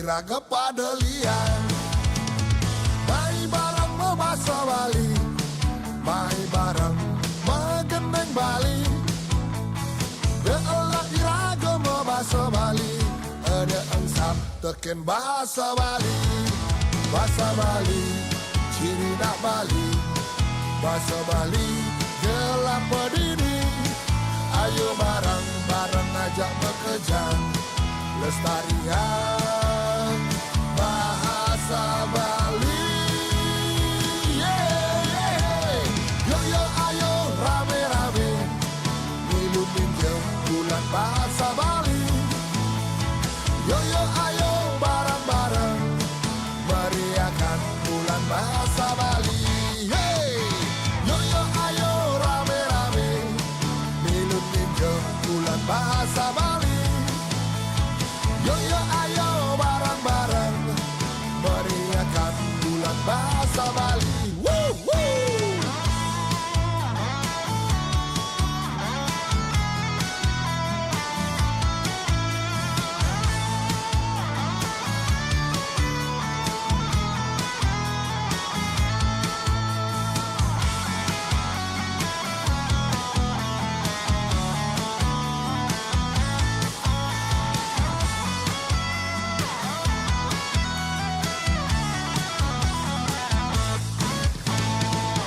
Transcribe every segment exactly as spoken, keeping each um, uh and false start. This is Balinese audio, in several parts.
Raga pada liang. Mai bareng bebasa Bali, mai bareng magendeng Bali. Beelak iraga bebasa Bali, ada engsap teken bahasa Bali. Bahasa Bali, ciri nak Bali. Bahasa Bali, gelap pedidi. Ayo bareng-bareng ajak bekerja, lestarian bahasa Bali. Yeah, yeah. Yo, yo, ayo rame-rame, milu minjem bulan bahasa Bali. Yo, yo, ayo bareng-bareng, meriahkan bulan bahasa Bali. Hey! Yo, yo, ayo rame-rame, milu minjem bulan bahasa Bali. Yo, yo, ayo bareng-bareng, meriahkan bulan bahasa Bali. Woo, woo!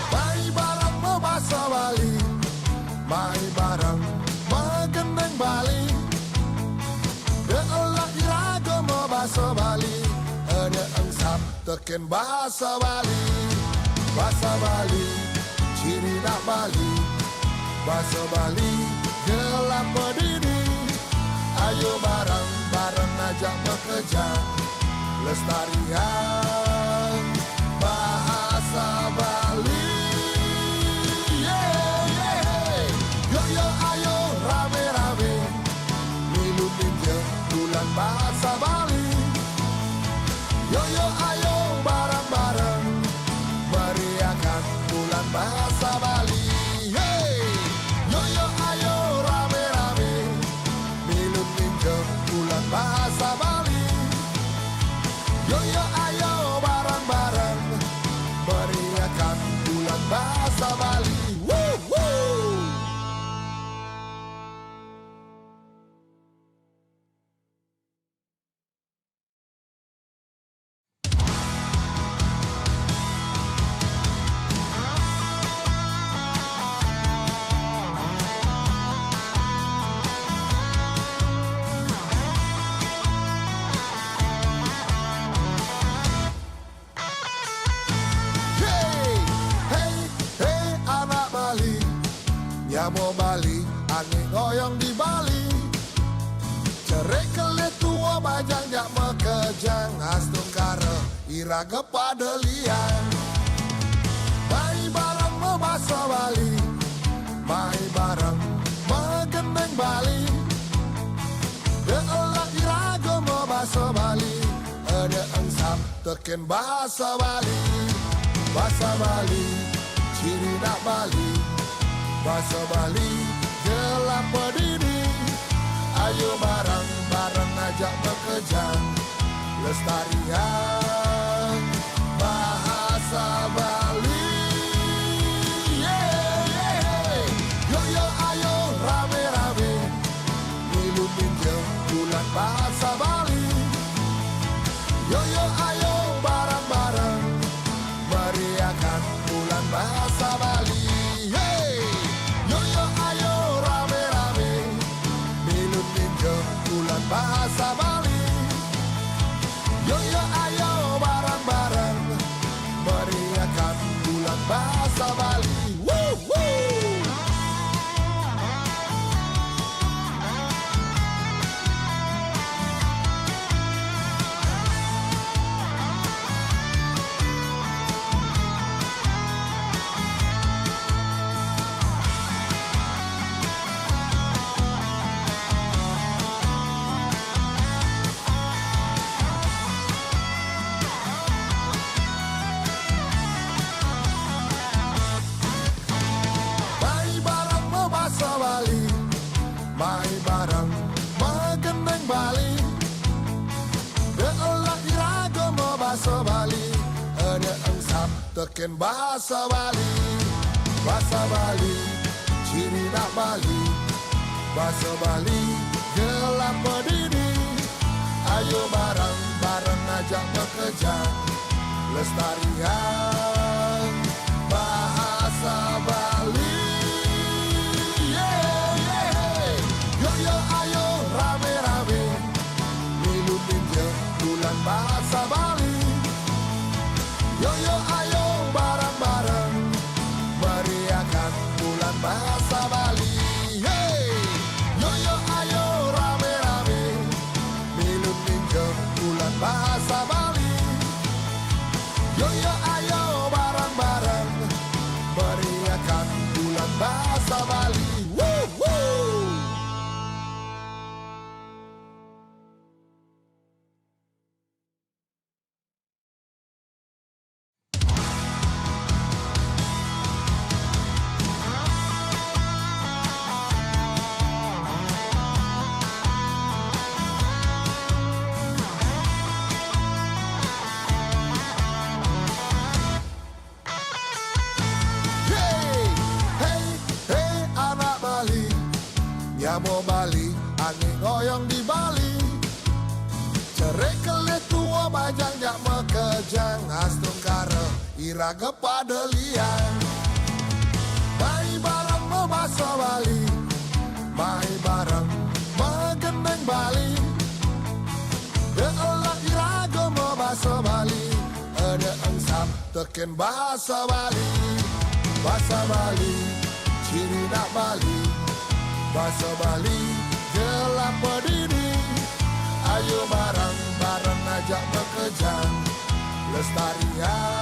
Mai bareng bebasa Bali, mai bareng magendeng Bali. Beelak iraga bebasa Bali, ada engsap teken bahasa Bali. Bahasa Bali, ciri nak Bali. Bahasa Bali, gelap pedidi. Ayo bareng-bareng ajak bekerja, lestarian bahasa Bali. Yeah, yeah. Yo, yo, ayo rame-rame, milu minjem bulan bahasa Bali. Yo, yo, ayo bareng-bareng, meriahkan bulan bahasa Bali. Hey! Yo, yo, ayo rame-rame, milu minjem bulan bahasa Bali. Yo, yo, ayo bareng-bareng, meriahkan bulan bahasa Bali. Woo, woo! Hey, hey, hey, anak Bali, nyamo Bali, angin ngoyong di Bali. Cerik kelih tua bajang jak mekejang, astungkara iraga pada liang. Mai bareng bebasa Bali, mai bareng magendeng Bali. Beelak iraga bebasa Bali, ada engsap teken bahasa Bali. Bahasa Bali, ciri nak Bali. Bahasa Bali, gelap pedidi. Ayo bareng-bareng ajak bekerja, lestarian bahasa Bali. Yeah, yeah. Yo, yo, ayo rame-rame, milu minjem bulan bahasa Bali. Yo, yo, ayo bareng-bareng, meriahkan bulan bahasa Bali. Hey! Yo, yo, ayo rame-rame, milu minjem bulan bahasa Bali. Yo, yo, ayo Basa Bali, ada engsap teken basa Bali. Basa Bali, ciri nak Bali. Basa Bali, gelap pedidi. Ayo bareng-bareng ajak bekerja, lestarian bahasa Bali. Yeah, yeah. Yo, yo, ayo rame-rame, milu minjem bulan bahasa Bali. Yo, yo, ayo bareng-bareng meriahkan bulan bahasa Bali. Hey! Yo, yo, ayo rame-rame, milu minjem bulan bahasa Bali. Yo, yo, ayo bareng-bareng meriahkan bulan bahasa Bali. Woo, woo! Hey, hey, hey, anak Bali, nyamo Bali, angin ngoyong di Bali. Cerai kelih tua bajang jak mekejang, astungkara iraga pada liang. Mai bareng bebasa Bali, mai bareng megeneng Bali. Delah iraga bebasa Bali, ada engsap teken basa Bali. Basa Bali, ciri nak Bali. Basa Bali, gelap pedidi. Ayo bareng-bareng ajak bekejang, lestarian.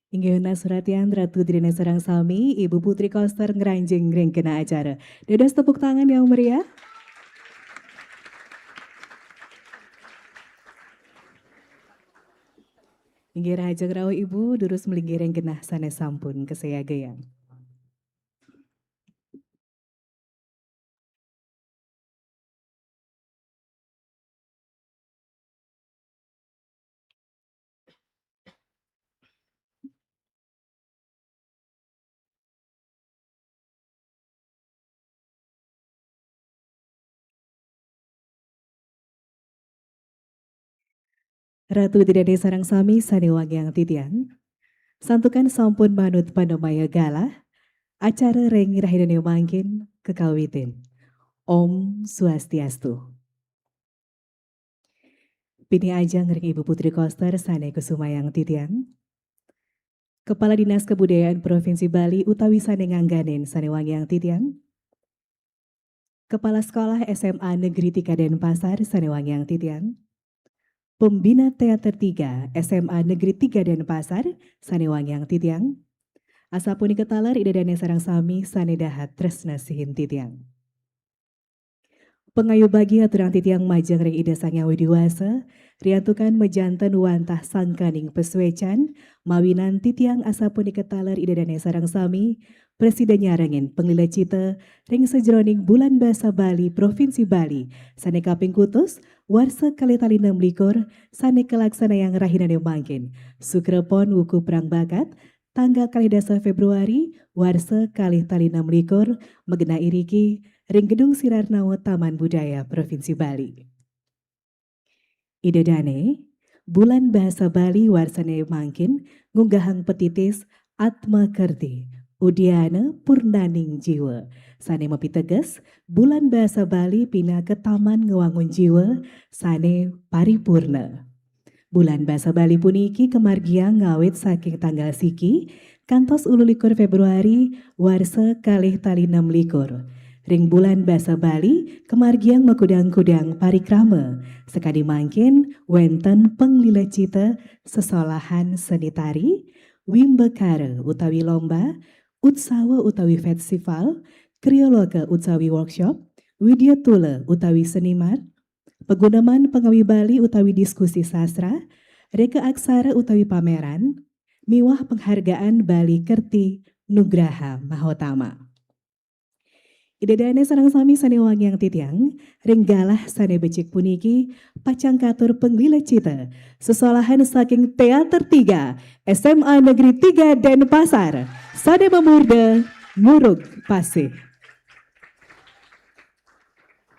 Inggih menawi sareng Ratu Ida dané sareng sami, Ibu Putri Koster ngranjing ring genah acara. Dados tepuk tangan yang meriah. Inggih rahajeng rauh Ibu, durus malinggih ring genah sané sampun kasayagayang. Ratu Ida dané sareng sami sané wangiang titiang. Santukan sampun manut panemaya galah, acara ring rahinané mangkin kakawitin. Om Swastiastu. Pinih ajeng ring Ibu Putri Koster sané kusumayang titiang. Kepala Dinas Kebudayaan Provinsi Bali utawi sané ngangganin sané wangiang titiang. Kepala Sekolah S M A Negeri tiga Denpasar, sane wangiang titiang. Pembina Teater tiga S M A Negeri tiga Denpasar, sane wangiang titiang. Asapunika taler Ida dane sareng sami sane dahat tresna sihin titiang. Pangayubagi aturang titiang majeng ring Ida Sang Hyang Widi Wasa, riantukan majanten wantah sangkaning pasuecan, mawinan titiang asapunika taler Ida dane sareng sami, prasida nyarengin panglila cita ring sajeroning Bulan Basa Bali Provinsi Bali sane kaping kutus, warsa kalih tali enem likur, sane kalaksanayang rahinane mangkin, Sukra Pon wuku prangbakat, tanggal kalih dasa Februari, warsa kalih tali enem likur, magenah iriki ring Gedung Sirar Nawa Taman Budaya Provinsi Bali. Ida dane, Bulan Basa Bali warsane mangkin ngunggahang patitis Atma Kerti, Udiana Purnaning Jiwa, sane mapiteges Bulan Basa Bali pinaka taman ngwangun jiwa sane paripurna. Bulan Basa Bali puniki kamargiang ngawit saking tanggal siki kantos ulu likur Februari warsa kalih tali enem likur. Ring Bulan Basa Bali kamargiang makudang-kudang parikrama. Sakadi mangkin wenten panglila cita sesolahan seni tari, wimbakara utawi lomba, utsawa utawi festival, kriologa utawi workshop, widyatula utawi seniman, paguneman pangawi Bali utawi diskusi sastra, reka aksara utawi pameran, miwah penghargaan Bali Kerti Nugraha Mahotama. Ida dane sareng sami sane wangiang titiang, ring galah sane becik puniki, pacang katur panglila cita, sesolahan saking Teater tiga S M A Negeri tiga Denpasar, sane mamurda Ngurug Pasih.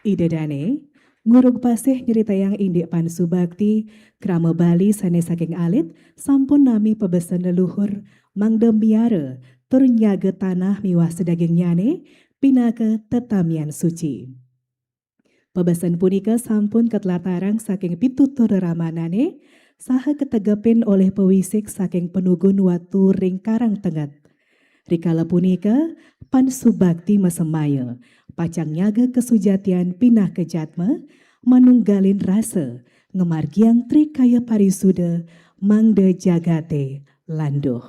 Ida dane, Ngurug Pasih nyritayang indik Pan Subakti, krama Bali sane saking alit, sampun nami pabesen leluhur, mangda miara tur nyaga tanah miwah sadagingnyane pinaka tetamian suci. Pabesen punika sampun katlatarang saking pitutur ramanane saha kategepin olih pawisik saking Panugun Watu ring Karang Tenget. Rikala punika, Pan Subakti masemaya, pacang nyaga kasujatian pinaka jatma, manunggalin rasa, ngamargiang trikaya parisuda, mangda jagate landuh.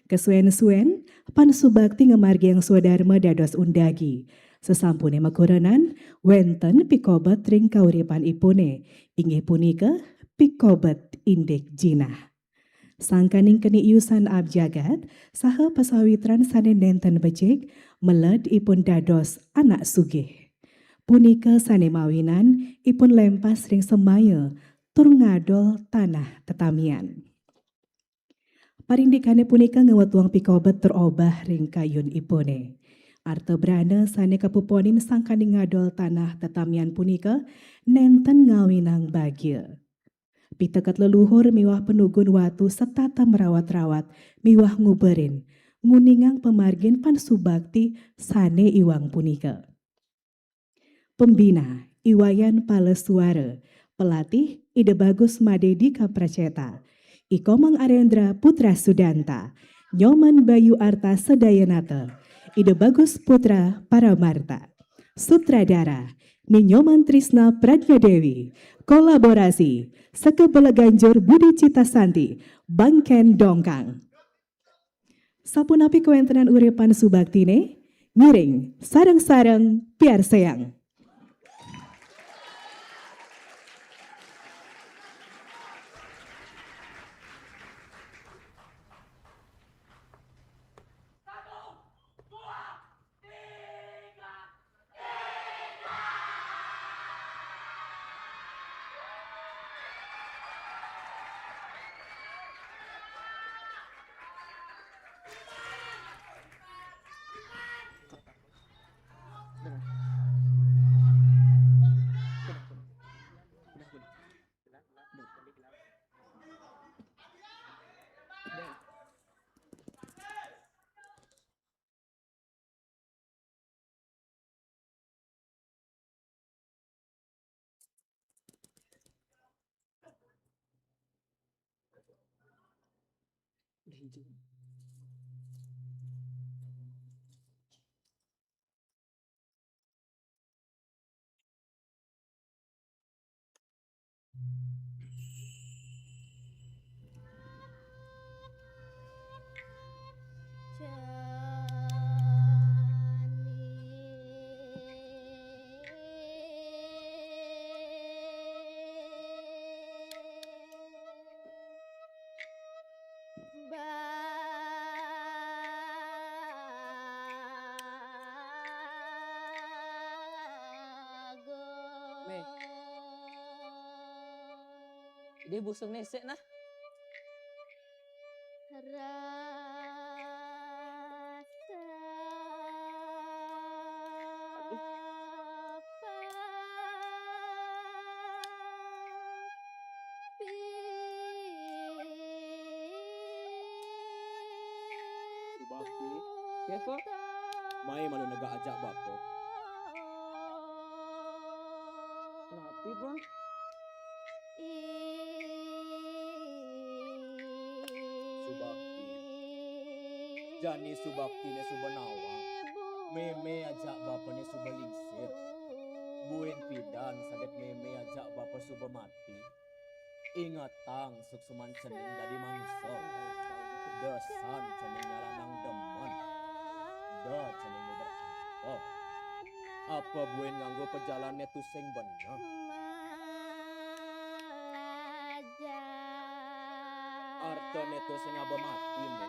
Kasuen-suen, Pan Subakti ngamargiang swadarma dados undagi. Sasampune makurenan, wenten pikobet ring kauripanipune, inggih punika pikobet indik jinah. Sangkaning keniusan abjagat saha pasawitran sane nenten becik, meled ipun dados anak sugih. Punika sane mawinan ipun lempas ring semaya tur ngadol tanah tetamian. Parindikane punika ngawetuang pikobet tur obah ring kayunipune. Arta brana sane kapuponin sangkaning ngadol tanah tetamian punika nenten ngawinang bagia. Piteket leluhur miwah Panugun Watu setata mrawat-rawat miwah nguberin, nguningang pamargin Pan Subakti sane iwang punika. Pembina, I Wayan Palasuara, pelatih, Ida Bagus Made Dika Praceta, I Komang Arendra Putra Sudanta, Nyoman Bayu Arta Sedayanata, Ida Bagus Putra Paramarta. Sutradara, Ni Nyoman Trisna Pradnya Dewi. Kolaborasi, Seke Beleganjur Budi Cita Santi, Bangken Dongkang. Sapunapi kawentenan uripan subaktine, ngiring sareng-sareng piarsayang. Nih. Idih busung nih, sik nah. Subakti. Ya, Pak. Mai malu negak ajak bapa. Kenapa, Pak? Subakti. Jani Subakti ne suba nawang. Meme ajak bapa ne suba lingsir. Buin pidan saget meme ajak bapa suba mati. Ingetang suksman cening dadi manusa. Da san cening nyalanang demen. Da cening berarta. Apa buin nganggo pajalan ne tusing beneh? Arta ne tusing aba mati ne.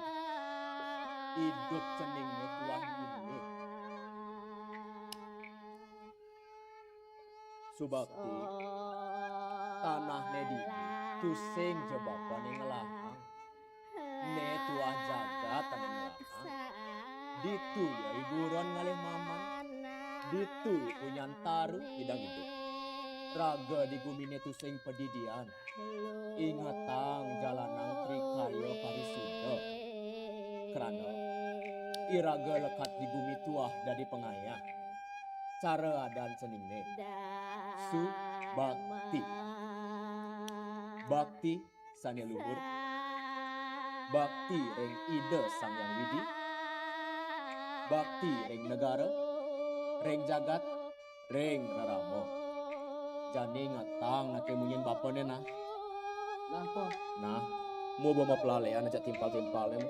Idup cening ne tuah indik. Subakti, tanah ne dini tusing ja bapa ne ngelahang. Ne tuah jagat ane ngelahang. Ditu ya iburon ngalih maman. Ditu punyan taru idang idup. Raga di gumi ne tusing padidian. Ingetang jalanang trikaya parisuda. Krana iraga lekad di gumi tuah dadi pangayah. Cara adan cening ne. Subakti. Bakti sane luhur. Bakti ring Ida Sang Hyang Widi. Bakti ring negara, ring jagat, ring rerama. Jani ngetang nake munyin bapane nah. Nah, apa? Nah, mau bawa pelalean aja timpal-timpalnya.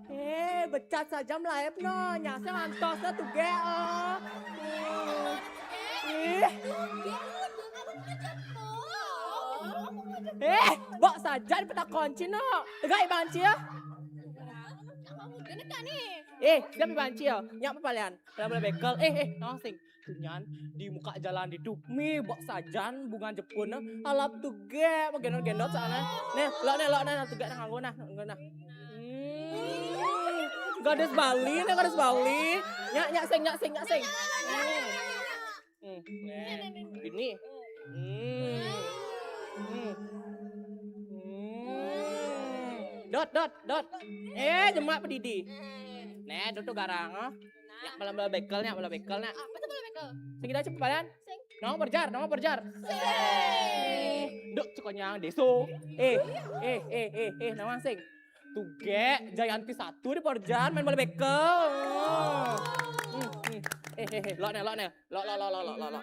Eh, becat saja melaep no, nyasar antos no tuge, oh. Ih. Eh, bok saja dipetak kunci no. Tegak ibanci ya. Eh, siap ibanci ya. Nyak pepalian. Dalam bekel. Eh, eh, no sing. Tunyan di muka jalan ditu. Mi bok sajan bunga jepun. Alap tuge, gendot-gendot soalnya. Nih, lo nih, lo nih, tuge nang nganggo nah, nganggo nah. Hmm. Gadis Bali, nih gadis Bali. Nyak, nyak sing, nyak sing, nyak sing. Hmm. Hmm. Nih, ini. Hmm. Hmm. Hmm. Dot, dot, dot. Eh, jemak pedidi. Nih, tutu garang, oh. Nyak mala-mala bekel, nyak mala bekel, nyak. Apa tuh mala bekel? Sing kita cepet balan. Sing. Nong berjar, nong berjar. Sing. Duk, cekonyang deso. Eh, eh, eh, eh, eh, nawang sing. Tuge, Jayanti satu di Porjan main bola bekel. Hmm, hmm. Eh, eh, eh, lo nih, lo nih. Lo, lo, lo, lo, lo, lo, lo.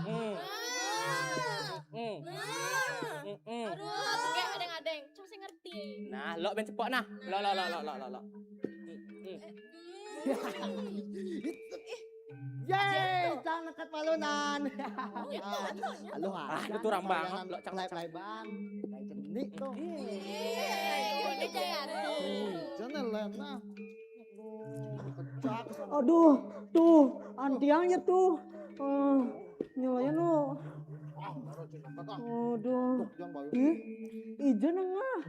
Hmm. Hmm. Hmm, hmm. Aduh, tuge adeng-adeng. Cuma sing ngerti. Nah, lo ben cepok nah. Lo, lo, lo, lo, lo, lo, lo. Hmm, hmm. Yeay, cang nekat palunan. Aluh, ah, itu turang banget, lo cang play-playan. Kayak jenik tuh. Iya, iya, iya, iya. Jangan lah, nah. Aduh, tuh, antiangnya tuh. Eh, nyelaya no. Aduh. Ih, ijo nengah.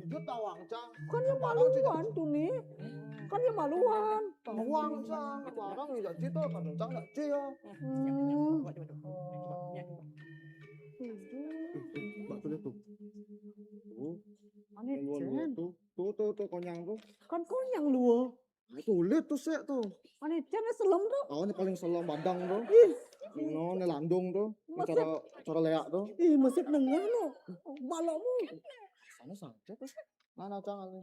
Ijo tawang, Cang. Kan ya maluan tuh nih. Kan ya maluan. Tawang, Cang. Barang ya jadi tuh, kadang Cang ya cia. Hmm. Mbak tuh lihat tuh. Tuh. Aneh, Cang. Tuh, tuh, tuh, konyang tuh. Kan konyang lu. Nah, tuh lihat tuh sih tuh. Aneh, Cang, selem tuh. Oh, ini paling selem badang tuh. Ih. No, ini landung tuh. Cara, cara leak tuh. Ih, masih nengah no. Balokmu. Sana saja tuh. Mana Cang ini?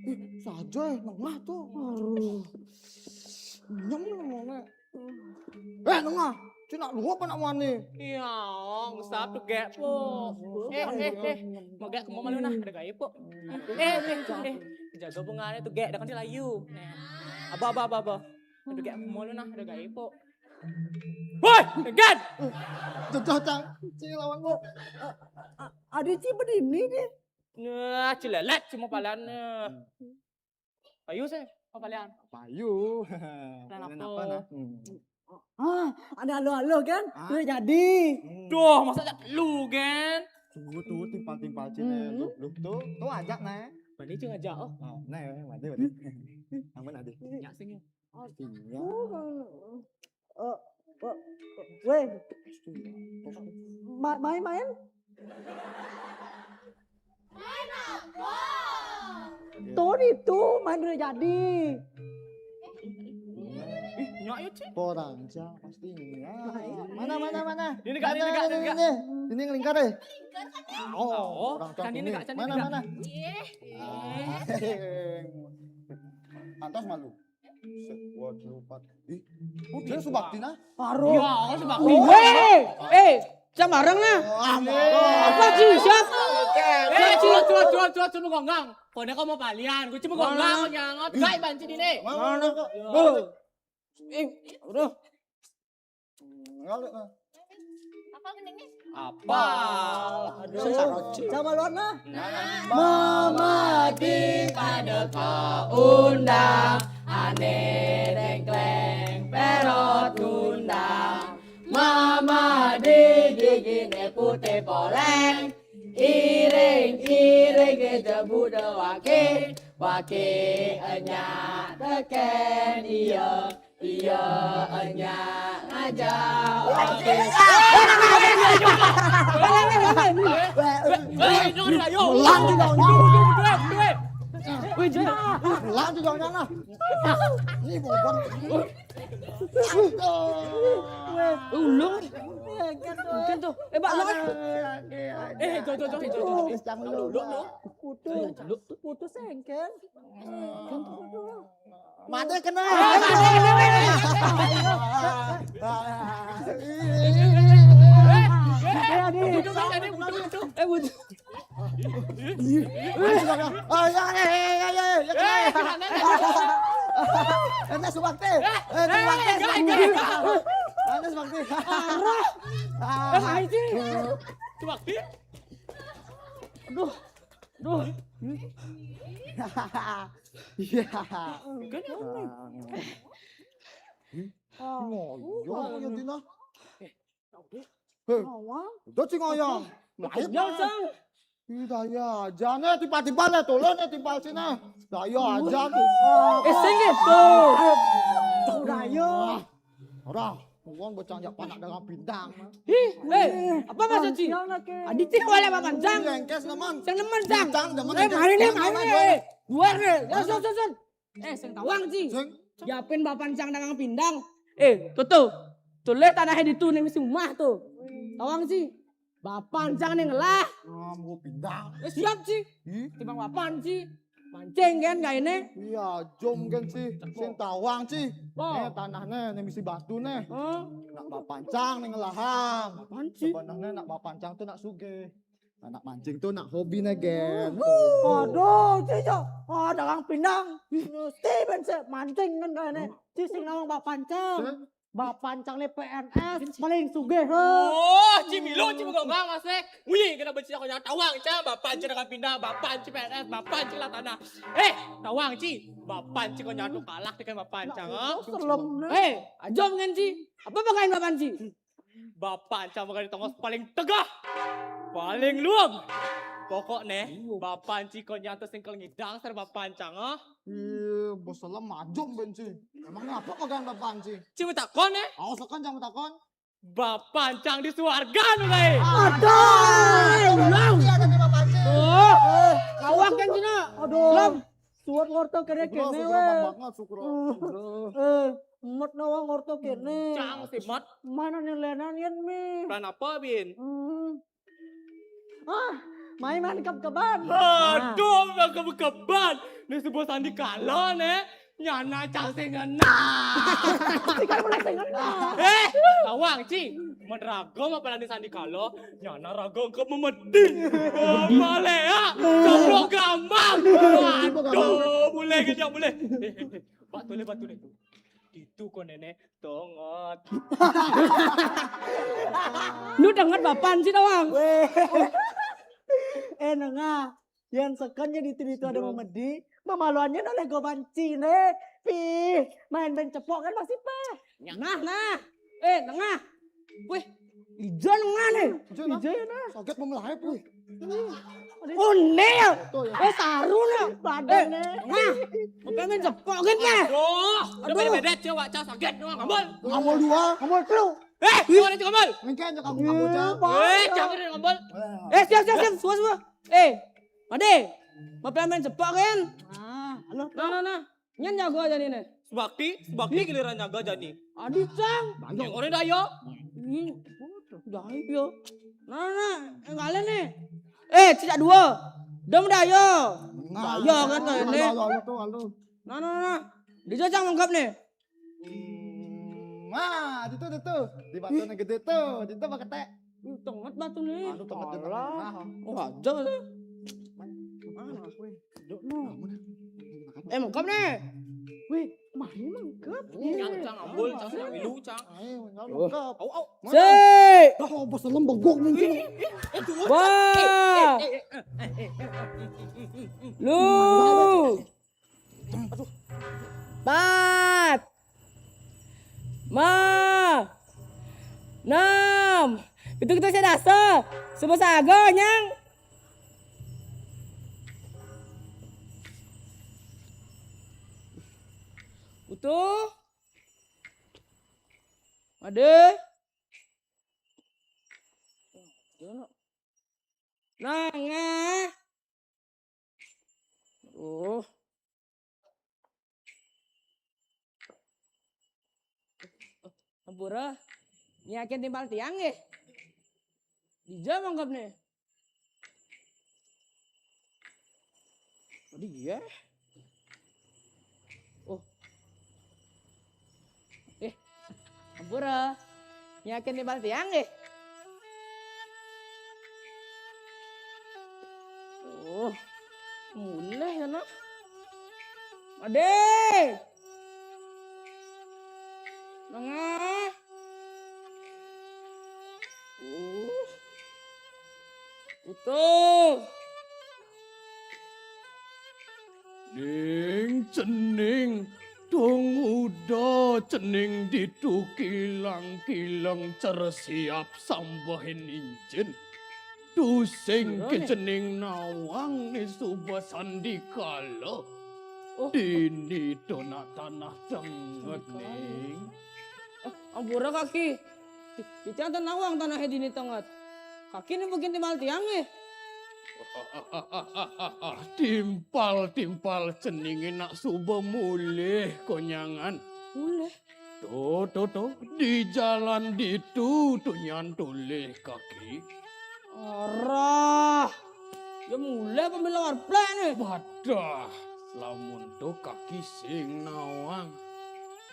Ih, saja nengah tuh. Aduh. Nyem mana? Eh, nengah. Cina lu apa nak wani? Iya, ngusap tuh gek po. Eh, eh, eh. Mau gek ke mau malu nah, ada gaya po. Eh, eh, eh. Jaga bunganya tuh gek, dah kan layu. Abah, abah, abah, abah. Ada gek mau malu nah, ada gaya po. Woi, gek. Tuh, tuh, Cang. Cing lawan gua. Ada Ci berdini deh. Nah, cilelet cuma palan. Payu sih, apa kalian? Payu. Kalian apa, nah? Hmm. Ah, ada halo-halo kan? Ah. Udah jadi. Hmm. Duh, masa ada lu kan? Tuh, tuh, timpal-timpal sini. Hmm. Lu, lu tuh, tuh ajak, nah. Berarti cuma ajak, oh. Oh, nah, mati berarti. Aman, Adi. Nyak sing ya. Iya. Oh, eh, eh, weh. Ma-, main-main? Main apa? Tuh di tuh, main udah jadi. Ih, nyak ya, Ci. Orang, Cang, pasti ini. Ah, mana, mana, mana? Ini, Kak, ini, Kak, ini, Kak. Ini, ini ngelingkar, eh? Oh, orang kan ini, Kak, kan ini, mana, Kak. Mana? Iya. Ah, pantas malu. Set, dua, telu, empat. Ih, oh, dia subakti nah? Paro. Iya, subakti. Weh, eh, jam bareng nah. Ah, apa sih, siap? Eh, cuma, cuma, cuma, cuma, cuma gonggang. Kau ini kau mau palian, gue cuma gonggang, nyangot, gak banci ini. Mana kok? Eh, udah. Ngalih nah. Apa gendengnya? Apa? Aduh. Sama luar nah. Nah. Mamati pada kaundang, ane dengkleng perot undang. Mama di gigi ne putih poleng, iring-iring ke jebu de wake, wake enyak teken iya. Iya, enya ngajak. Oke. Melang juga, Nang. Melang juga, Nang. Ini bobon. Ulung. Mungkin tuh. Eh, Pak, lu. Eh, tuh, tuh, tuh, tuh, tuh. Yang lu. Putus. Putus engkel. Kan tuh, tuh. Mati kena. Eh, butuh. Oh, ya, ya, ya, ya, ya, ya, kena. Eh, gimana, gimana? Enak subakti. Eh, subakti. Eh, enggak, enggak, enggak. Enak subakti. Parah. Ah. Eh, ngapain sih? Subakti. Aduh. Aduh. Iya. Kan ngoyo ya, Dina. Eh, udah sih ngoyo. Lain, Cang. Ih, daya aja nih, tiba-tiba lah, tolong nih, tiba sini. Daya aja tuh. Eh, sing gitu. Daya. Ora, wong bocah jak panak dagang pindang. Ih, eh, apa maksud sih? Aditi wala papan, Cang. Lengkes nemen. Sing nemen, Cang. Cang, demen. Eh, mari nih, mari nih. Luar nih. Ya, sun, sun, sun. Eh, sing tawang, Ci. Sing. Yapin bapan Cang dagang pindang. Eh, tuh, tuh. Tuh, lihat tanahnya di tuh nih, mesti rumah tuh. Tawang, Ci. Bapan Cang nih ngelah. Ah, mau pindang. Eh, siap, Ci. Ih. Timbang bapan, Ci. Mancing kan, gak ini? Iya, jom kan, Ci. Sing tawang, Ci. Oh. Eh, tanahnya nih mesti batu nih. Hah? Nak bapan Cang nih ngelahang. Apaan, Ci? Sebenarnya nak bapan Cang tuh nak sugih. Anak mancing tuh nak hobi nih, Gen. Aduh, Ci, Cok. Ah, dagang pindang. Mesti ben sih mancing kan kayak ini. Ci, sing nawang bapan Cang. Bapan Cang nih P N S, paling sugih, he. Oh, Ci milu, Ci menggongang, Mas, eh. Wih, kena benci aku jangan tawang, Cang. Bapan Ci dagang pindang, bapan Ci P N S, bapan Ci lah tanah. Eh, tawang, Ci. Bapan Ci kau nyatu kalah dengan bapan Cang, ha? Selem, nah. Eh, ajom kan, Ci. Apa bakain bapan Ci? Bapak Ancang bakal di tongos paling tegah, paling luweg. Pokokne, Bapak Ancang kon nyantos sing kel ngidang sar Bapak Ancang, ah. Iya, bos lem majum benci. Emang apa pegang Bapak Ancang? Cuma takon, eh? Awas kan jangan takon. Bapak Ancang di suarga nu, guys. Aduh, ulang. Iya, tapi Bapak Ancang. Tuh, kawak kan cina. Aduh. Lem, suat ngorto kene-kene, weh. Banget, syukur. Eh, mot nawa ngorto kene. Cang si mot. Mana nih lenan yen mi? Plan apa, Bin? Hmm. Ah, main main keb-keban. Aduh, main keb-keban. Nih sebuah sandi kala nih. Nyana cang sing ngena. Cing kan mulai sing ngena. Eh, tawang, Ci. Men raga mapalani sandi kala, nyana raga engke memedi. Oh, malea, jomblo gambang. Aduh, boleh kejak boleh. Eh, eh, eh, bak tule, bak tule. Itu kok nenek tongot. Nu dengar bapan sih tawang. Weh. Eh, nengah. Yang sekan jadi itu ada memedi, mamaluannya oleh goban Cine. Pih, main ben cepok kan masih peh. Nah, nah. Eh, tengah. Wih, ijo nengah nih. Ijo, nah. Ijo ya, nah. Saget memelahep, wih. One ya. Betul ya. Eh, saru lah. Badan nih. Tengah. Mau main cepok kan ya? Aduh, udah beda-beda cewek, cah saget doang, ngambul. Ngambul dua. Ngambul telu. Eh, gimana cek ngambul? Mungkin aja kamu ngambul, Cak. Eh, jangan ngambul. Eh, siap, siap, siap. Semua, semua. Eh, Made, mau main cepok kan? Ah, halo. Nah, nah, nah. Nyen jago aja nih, nih. Sebakti, sebakti giliran jago aja nih. Adi, Cang. Yang orang dah, yo. Ih, dah, yo. Nah, nah, yang kalian nih. Eh, cicak dua. Dong dah, yo. Nah, yo, kan, nah, ini. Halo, halo, halo, halo. Nah, nah, nah. Di Cang mangkap nih. Hmm, nah, itu, itu. Di batu yang gede tuh, itu pakai teh. Ih, tenget batu nih. Anu, tenget di tengah. Wah, aja tuh. Mana aku? Dok, no. Eh, mangkap nih. Wih, mari mangkap. Cang, cang, ambul, cang, cang, milu, cang. Ayo, mangkap. Au, au. Sik. Oh, bos lem begok mungkin. Wah. Lu. Empat. Ma. Enam. Itu kita saya dasa. Semua sago, nyang. Utuh. Ada. Nangah. Oh. Ampura, nyakin timpal tiang nggih? Dija mangkep nih. Tadi ya. Oh. Eh, ampura. Nyakin timpal tiang nggih? Oh, mulih ya, Nak. Ade. Nengah. Uh. Utuh. Ning cening, dong uda cening ditu kilang-kilang cer siap sambahin injin. Tusing ke cening nawang ni suba sandikala. Oh. Dini to nak tanah tenget ning. Eh, ampura kaki. Kita nawang tanah dini tenget. Kaki ni mungkin timpal tiang nih. Timpal-timpal ceninge nak suba mulih konyangan. Mulih? Tuh, tuh, tuh. Di jalan ditu tunyan tulih kaki. Arah. Ya mulih apa mila warplek nih? Wadah, lamun tuh kaki sing nawang.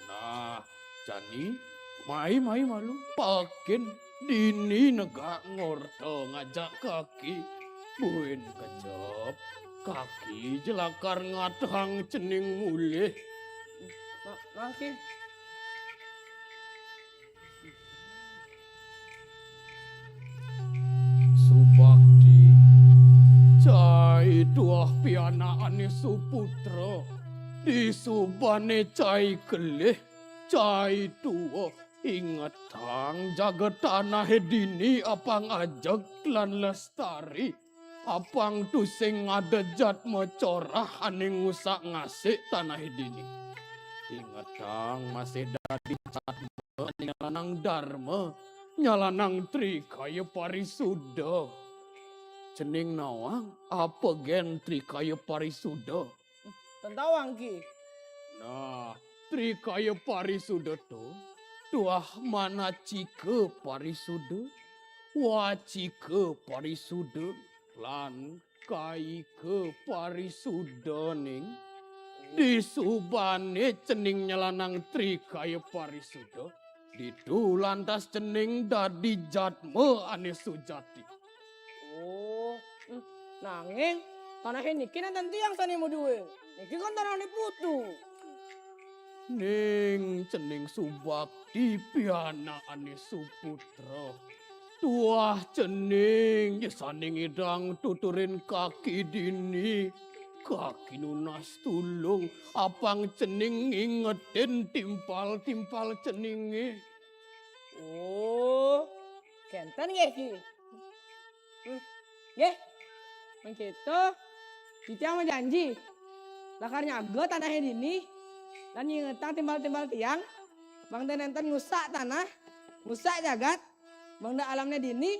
Nah, jani, mai, mai malu. Pakin dini negak ngorta ngajak kaki. Buin kejep, kaki jelakar ngadhang cening mulih. Nah, nah, Ki. Subakti, cai tuah pianakane suputra, disubane cai kelih, cai tuah. Ingetang jagat tanah dini apang ajeg lan lestari. Apang tusing ada jatma corah ané ngusak-ngasik tanah dini. Ingetang masih dadi jatma nyalahang darma, nyalahang trikaya parisuda. Cening nawang, apa gén trikaya parisuda? Ten tawang, Ki. Nah, trikaya parisuda to tuah manacika parisuda, wacika parisuda, lan kayika parisuda ning. Disubané cening nyalahang trikaya parisuda, ditu lantas cening dadi jatma ané sujati. Oh, hmm, nanging tanahé niki nénten tiang sané madué. Niki kan tanahé putu. Ning cening subakti pianakané suputra. Tuah cening ya sané ngidang tuturin kaki dini. Kaki nunas tulung, apang cening ngingetin timpal-timpal ceningé. Oh, kénten nggih, Ki. Hmm. Nggih. Mangkéto, titiang majanji lakar nyaga tanahé dini, lan ngingetang timpal-timpal tiang, mangda nénten ngusak tanah, ngusak jagat, mangda alamné dini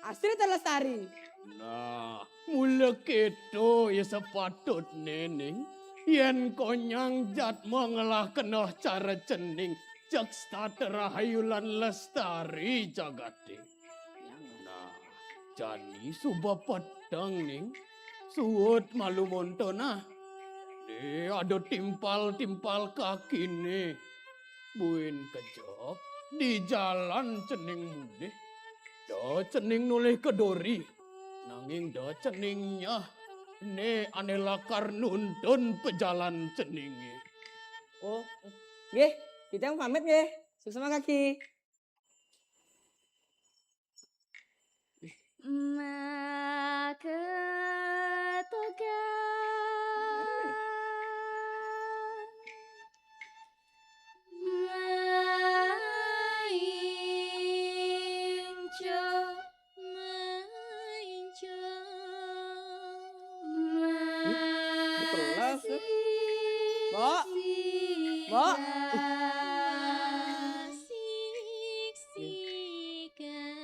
asri tan lestari. Nah, mula kéto ya sapatutné ning, yén konyang jatma ngelah keneh cara cening, jeg setata rahayu lan lestari jagaté. Nah, jani suba peteng ning, suud malu monto nah. Né ada timpal-timpal kakiné. Buin kejep, di jalan cening mulih. Da cening nolih ka duri, nanging da cening nyeh. Né ané lakar nuntun pajalan ceningé. Oh, nggih, titiang pamit nggih. Suksma kaki. Maketogan. Mainco, mainco. Ih, ditelas, ya. Mbok. Mbok. Siksikan.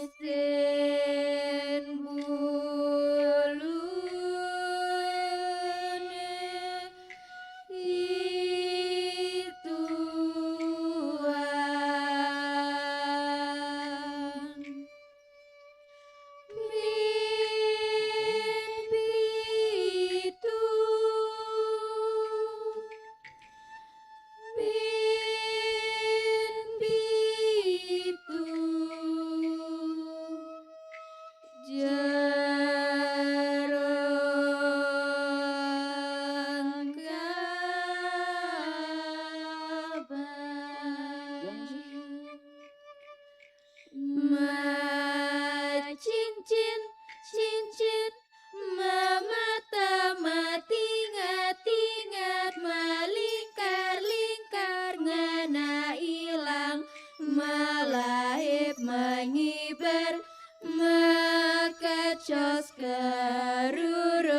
Isten bulune ituan. Min pitu, min pitu jarang kabar. Macincin, cincin, mamata, matingat, tingat, malingkar, lingkar, ngena ilang, malahip, mangibar, makacos karurunge.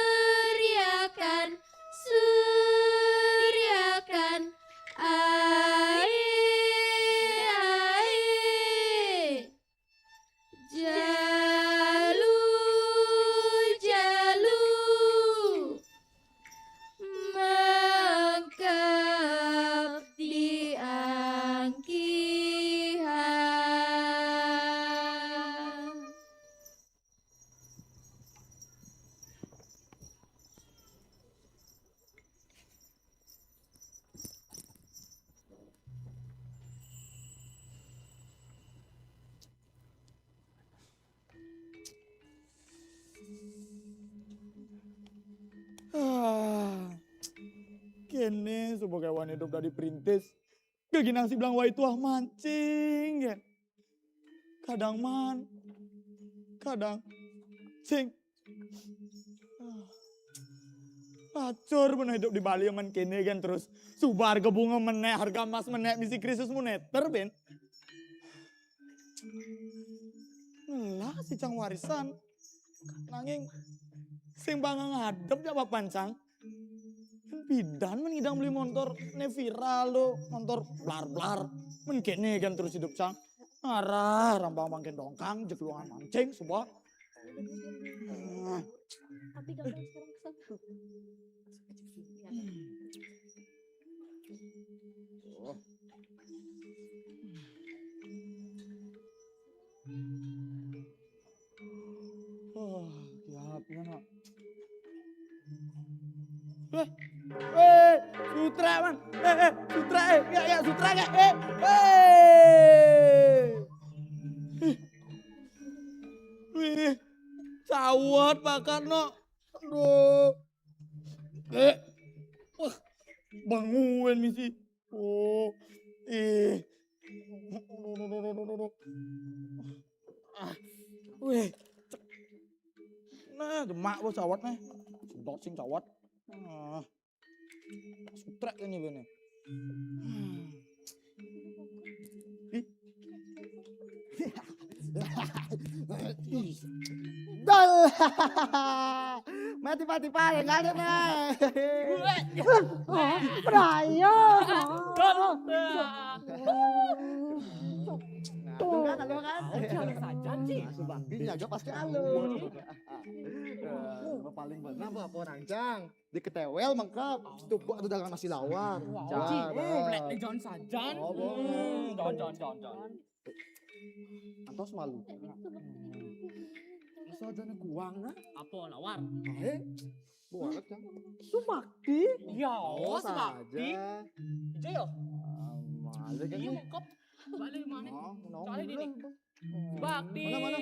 Suryakan, suryakan, ae, ae. Jalu, jalu, mangkep di angkihan. Ah, kene suba kewan hidup dadi perintis. Geginang si Blang Wai tuah mancing, gen. Kadang maan, kadang sing. Ah. Lacur beno idup di Bali amen kene kan terus. Suba harga bunga menek, harga emas menek, misi krisis moneter, Ben. Ngelah si Cang warisan. Nanging sing bakal ngadep jak papan, Cang. Pidan men ngidang beli montor ne viral tu, montor blar-blar. Men kene kan terus idup, Cang. Arah rambang mangkin dongkang, jekluangan mancing, suba. Ah. Tapi gagal sekarang, Cang. Oh, kiap ya, nak. Eh, eh, sutra, man. Eh, eh, sutra, eh, ya, ya, sutra, ya, eh, eh. Wih, cawat bakar, no. Aduh. Eh, wah, bangun misi. Oh, eh. Ah, weh. Nah, demak bos cawat nih. Sedot sing cawat. Ah. Sutrek ini bene. Hmm. Ih. Dol. Mati-mati paling ada nih. Prayo. Nah, tuh kan, tuh kan. Oh, jangan saja, Ci. Subakti nyaga pasti anu. Eh, paling benar apa orang, Cang? Diketewel mengkep, tuh ada dagang nasi lawar. Wah, Cang, Ci. Oh, belek jangan saja. Oh, boleh. Hmm, jangan, jangan, jangan, jangan. Antos malu. Masa jane kuang nah? Apa lawar? Eh, buat, Cang. Subakti? Iya, oh, Subakti. Aja. Iya, ya? Ah, malu kan. Iya, mengkep. Balik mana? Oh, nongol. Soalnya gini. Subakti. Mana, mana?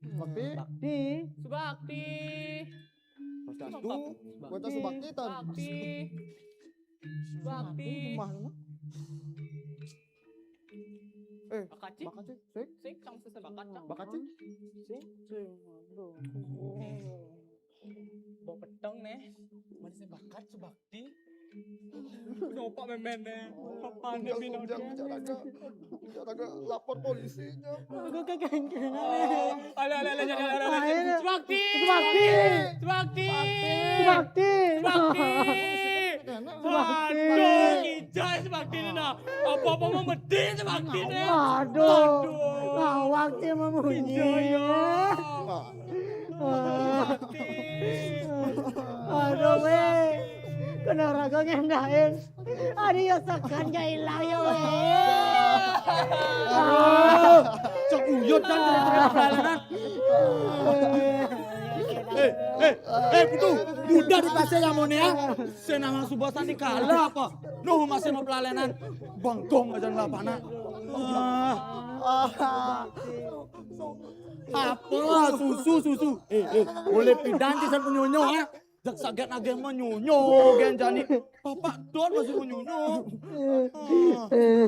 Bakti. Bakti. Subakti. Pas das tu, gua tak Subakti tan. Bakti. Subakti. Rumah mana? Eh, Bakaci. Bakaci, sik. Sik, sama sesebakat, Cang. Bakaci. Sik, sik, aduh. Bawa peteng nih. Mana sebakat, Subakti? Nyopak memen nih. Papan dia binonya. Bicara ke lapor polisinya. Aku kekengkengan. Alah, alah, alah, alah, alah. Subakti. Subakti. Subakti. Subakti. Subakti. Aduh, ijai Subakti ini nah. Apa-apa mau mati Subakti ini. Aduh. Aduh. Awak dia memunyi. Ijai ya. Aduh, weh. Kena raga ngendahin. Aduh, ya sekan gak hilang ya, weh. Aduh, cok uyut kan kena-kena peralanan. Eh, eh, eh, putu, muda di pasir yang mone ya. Senama subasan di kala apa? Nuh masih mau pelalenan. Bangkong aja nggak panak. Ah. Apa susu, susu? Eh, eh, boleh pidan kisan penyonyo ya. Jak saget nagih menyunyo gen jani. Bapak don masih menyunyo. Ah.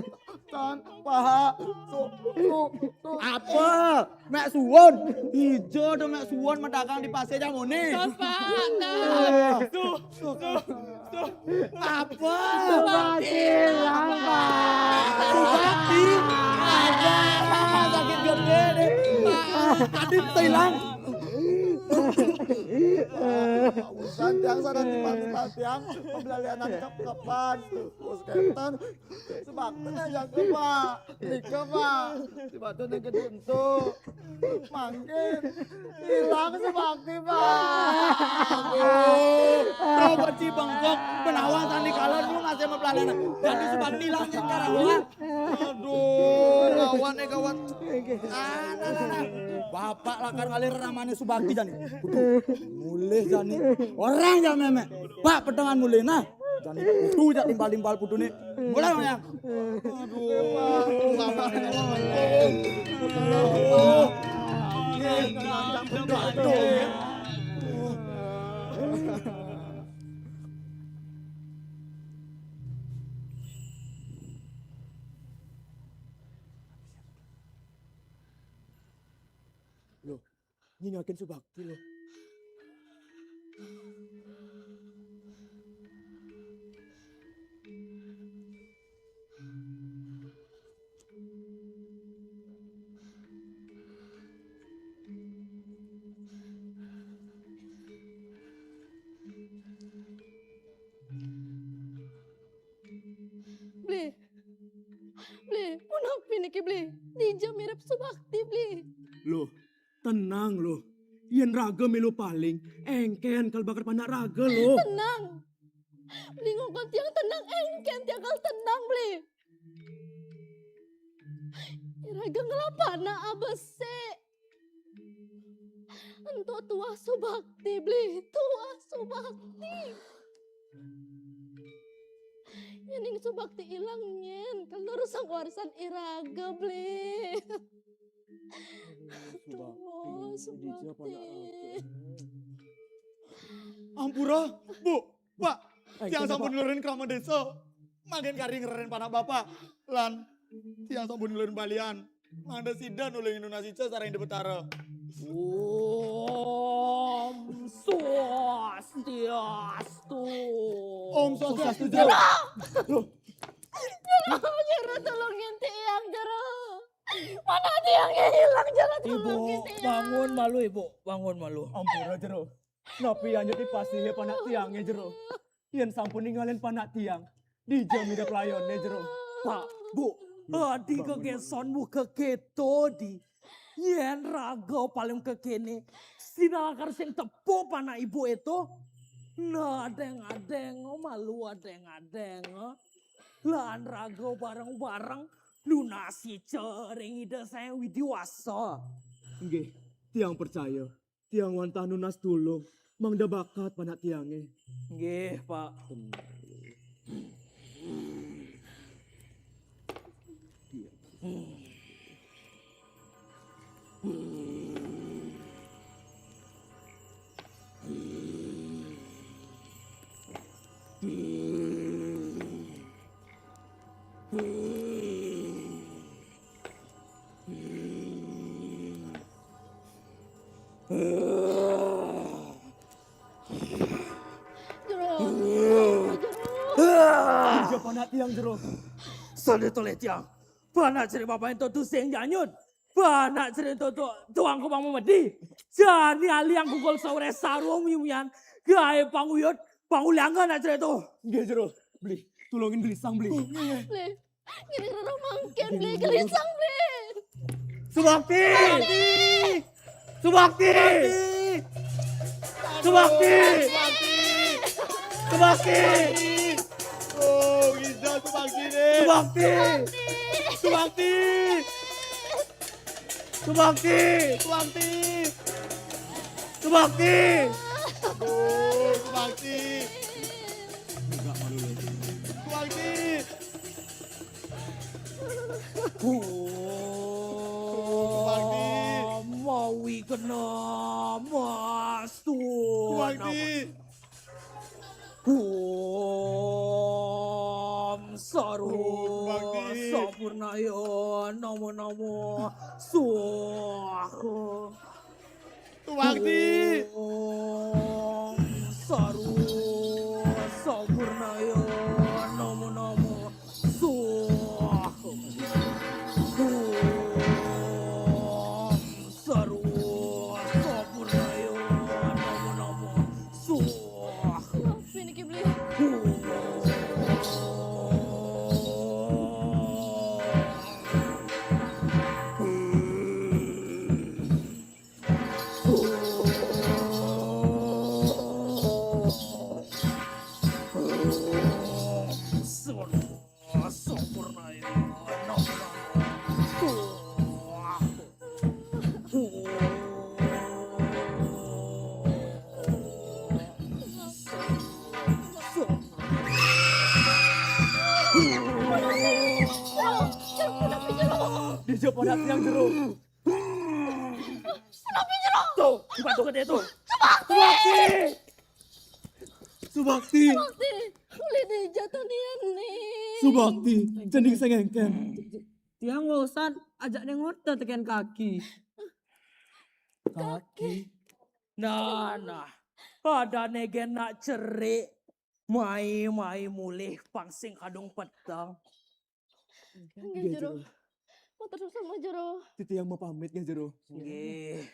Tan, paha, su, su, su. Apa? Mek suwon. Ijo do mek suwon medagang di pasir jamone. Bapak, tan. Su, su, su. Apa? Mati lambat. Mati. Ada. Sakit gede deh. Tadi hilang. Urusan yang sana tiba-tiba tiang pembelian anak kapan? Bos keten. Subakti yang ke, Pak. Nika, Pak. Subakti yang gede entuk. Mangkin. Hilang Subakti, Pak. Aduh. Tuh, Pak Ci bengkok. Penawang tani kalah dulu masih sama pelalanan. Jadi Subakti hilang yang sekarang, Pak. Aduh, gawat nih, gawat. Ah, nah, nah, nah. Bapak lakar ngalir ramane Subakti jani. Kudu mulih jani. Orang ya, Memek. Pak, petengan mulih nah. Jani putu jak timbal-timbal putune. Mulai, Mayang. Aduh. Loh, nyingakin Subakti loh. Bli, Bli, punapi niki, Bli? Dija mirip Subakti, Bli. Loh, tenang loh. Yén raga mélo paling, éngkén kal bakal panak raga loh. Tenang. Bli, ngongkon tiang tenang, éngkén tiang kal tenang, Bli. Raga ngelah panak abesik. Ento tuah Subakti, Bli. Tuah Subakti. Yén ning Subakti ilang nyén, kal nerusang warisan iraga, Bli. Tuah Subakti. Ampura, Bu, Pak, tiang sampun nulurin krama désa. Mangkin kari ngrerén panak Bapak. Lan tiang sampun nulurin balian. Mangda sida nulungi nunas ica sareng Ida Betara. Om Swastiastu. Om Swastiastu, Jero. Jero, tulungin tiang, Jero. Panak tiangé ilang, Jero, Ibu, tulungin tiang. Bangun malu, Ibu. Bangun malu. Ampura, Jero. Napi anyut ipasihé panak tiangé, Jero? Yén sampun ningalin panak tiang, dija mirip layoné, Jero? Pak, Bu, adi kegéson muka kéto di. Yén raga paling kekéné, sinalakar sing tepuk panak ibu éto. Nah, adéng-adéng, malu adéng-adéng. Lan raga bareng-bareng nunas ica ring Ida Sang Widi Wasa. Nggih, tiang percaya. Tiang wantah nunas tulung, mangda bakat panak tiangé. Nggih, Pak. Jero. Dija panak tiang, Jero. Sané tolih tiang. Panak ciri bapak ento tusing janyun. Panak ciri ento tu-, tuang kubang memedi. Jani aliang kukul sawré sarung mimian. Gaé panguyut, panguliangan anak ciri itu. Nggih, Jero. Beli, tulungin gelisang, Beli. Beli. Ngini roro mangkin, Beli. Gelisang, Beli. Subakti! Subakti! Subakti! Subakti! Oh, Ginjal Subakti nih. Subakti! Subakti! Subakti! Subakti! Subakti! Aduh, Subakti! Subakti! Mawi kena mas tu. Subakti! Om Saru Sampurnaya, namo namo swaha. Subakti! Om Saru Sampurnaya, namo namo swaha. Om Saru Sampurnaya, namo namo swaha. Piniki, Beli. Dija panak tiang, Jero. Tuh, dibantu gede tuh. Subakti! Subakti! Sakti, ulih dija tunian nih. Subakti, cening sing éngkén. Tiang urusan ajak neng hotel tekén kaki. Kaki. Nah, nah. Pada negen nak cerik. Mai, mai mulih pang sing kadung peteng. Nggih, Jero. Matur suwun, Jero. Titiang mau pamit nggih, Jero. Nggih.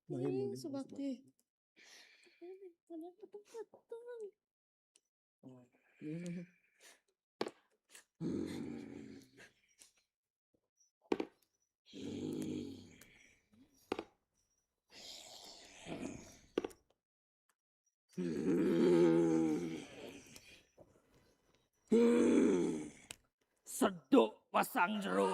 Baik, Ih, Bunda. Subakti. Kalian peteng-peteng. Seduk pasang jero.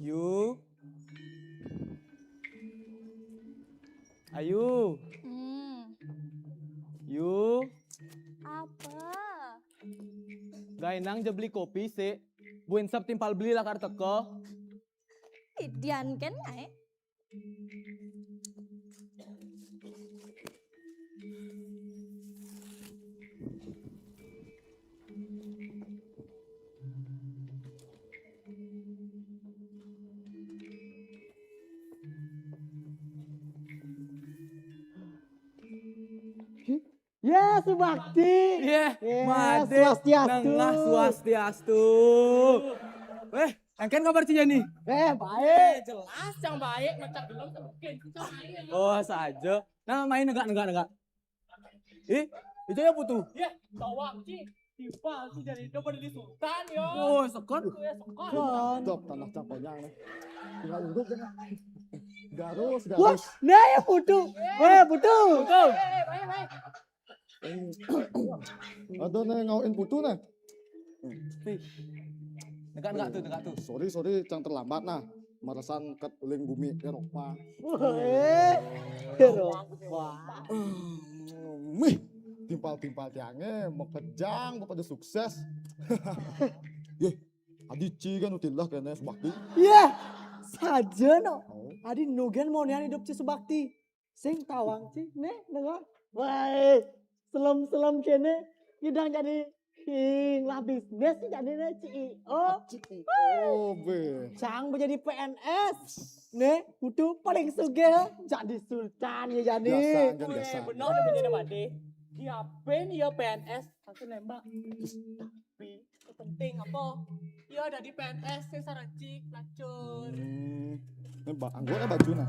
Yu. Ayu. Hmm. Yu. Apa? Gaenang ja beli kopi sik. Buin sep timpal beli lakar teka. Idian kan ae. Ya, Subakti. Iya, ya, Made. Swastiastu. Nengah, swastiastu. Eh, engken kabar Ci Jani? Eh, baik. Eh, jelas yang baik, macam belum mungkin. Oh, saja. Nah, main negak, negak, negak. Ih, itu ya Putu. Ya, bawang Ci. Tiba Ci Jani itu pada di Sultan ya. Oh, sekon. Itu ya sekon. Dok, tanah cangkongnya nih. Tinggal urut deh. Garus, wah, garus. Nah ya Putu. Eh, Putu. Putu. Eh, eh, baik, baik. Ada nih ngauin Putu nih. Ih. Negak, negak tuh, negak tuh. Sorry, sorry, cang terlambat nah. Marasan ket uling bumi Eropa. Wah, eh, Eropa. Mih, timpal-timpal tiangnya mau kejang, mau pada sukses. Yeh, adi Ci kan utilah kena Subakti. Iya, saja no. Oh. Adi nugen mau nian hidup Ci Subakti. Sing tawang Ci, nih, dengar. Wah, selem-selem kene, ngidang jadi king lah bisnis Ci jani nih, C E O. C E O, be. Cang mau jadi P N S. Nih, Putu paling sugih, jadi sultan ya jani. Biasa, kan biasa. Weh, bener nih menjadi Made. Siapin ya P N S, langsung nembak. Tapi penting apa? Ya, ada di P N S, saya saracik, pelacur. Hmm. Ini ba-, anggota baju nah.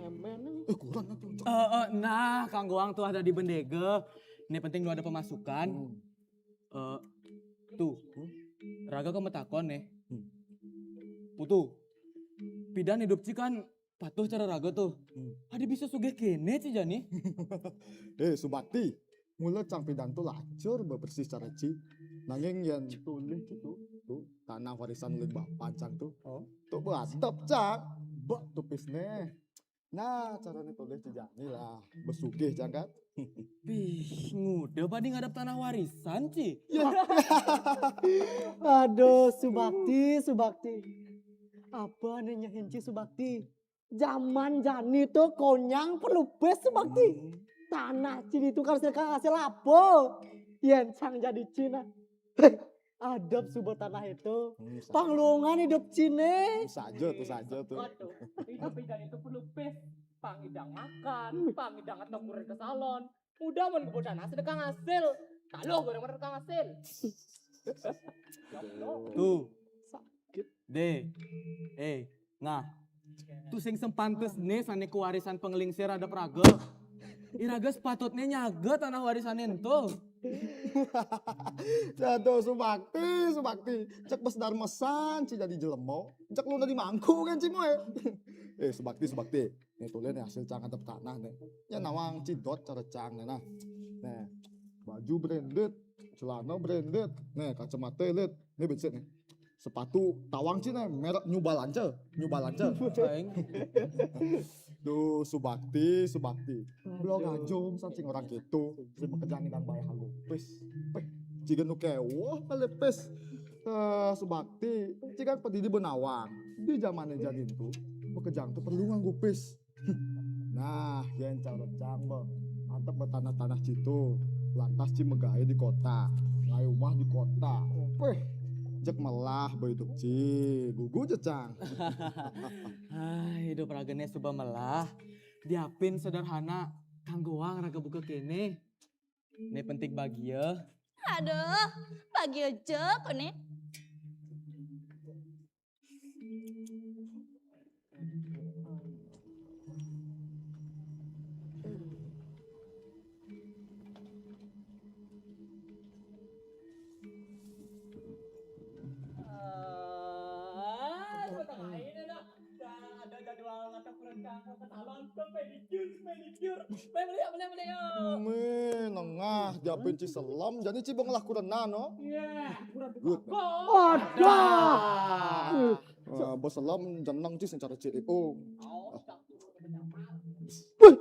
Emen. Eh, kurang atuh. Eh, eh, nah, kanggoang tuh ada di bendega. Ini penting lu ada pemasukan. Hmm. Eh, tuh, raga kamu takon nih. Hmm. Putu, pidan hidup Ci kan patuh cara raga tuh. Hmm. Adi bisa sugih kene Ci jani. Eh, Subakti, mula cang pidan tuh lacur bebersih cara Ci. Nanging yang tulih gitu, tuh tanah warisan uling bapan cang tuh. Oh. Tuh beadab cang, bak tupis nih. Nah, caranya tulih Ci jani lah, besugih cang kan. Pih, nguda pada ngadap tanah warisan, Ci. Ya. Aduh, Subakti, Subakti. Apa nih nyehin Ci Subakti? Zaman jani tuh konyang pelupis Subakti. Hmm. Tanah Ci ditukar silakan hasil apa? Yen cang jadi Ci nah. Adep suba tanah itu. Hmm, sa- Panglungan hidup Ci nih. Saja tuh, saja tuh. Waduh, hidup pidan itu pelupis. Pangidang makan, pangidang atau kurir ke salon. Udah mau ngebut tanah sedekah hasil. Kalau goreng sedekah hasil. Tuh. Sakit. Deh. Eh, ngah. Tuh sing sepantes nih sane kewarisan penglingsir ada praga. Iraga sepatutnya nyaga tanah warisan itu. Jatuh Subakti, Subakti. Cek bes darmesan, Ci jadi jelemo. Cek lu udah dimangku kan, Ci, moe. Eh, Subakti, Subakti. Nih, tuh lihat nih hasil cang adep tanah nih. Ya nawang cidot cara cang nih, nah. Nih, baju branded, Celana branded. Nih, kacamata elit. Nih, becik nih. Sepatu tawang ci nih, merek New Balance. New Balance. Aing. Duh, Subakti, Subakti. Belum ngajum, cing orang gitu. Ci makejang ngidang bae halu. Pis, pih. Ciga nu kéweh kali, pis. Eh, Subakti, cing kan pedidi benawang. Di zaman janin tuh, makejang tuh perlu nganggo pis. Nah, yén cara cang, Bang. Antep betanah-tanah citu. Lantas ci megaé di kota. Ngai umah di kota. Wéh, jek melah baidup ci. Gugu jecang. Ah, hidup ragané suba melah. Diapin sederhana, kanggoang raga buka kéné. Né penting bagia. Aduh, bagia jek né. Ah, sudah main, ada, ada jadwal atau kurang canggung ke salon, ke pedicure, pedicure. Beli, beli, beli, beli, yuk. Mé, nengah, japin ci selem, jadi ci benglah kurenan, no? Iya, kurang. Good. Ada. Ada. Eh, bos selem jeneng ci secara C E O. Oh, tak. Wih,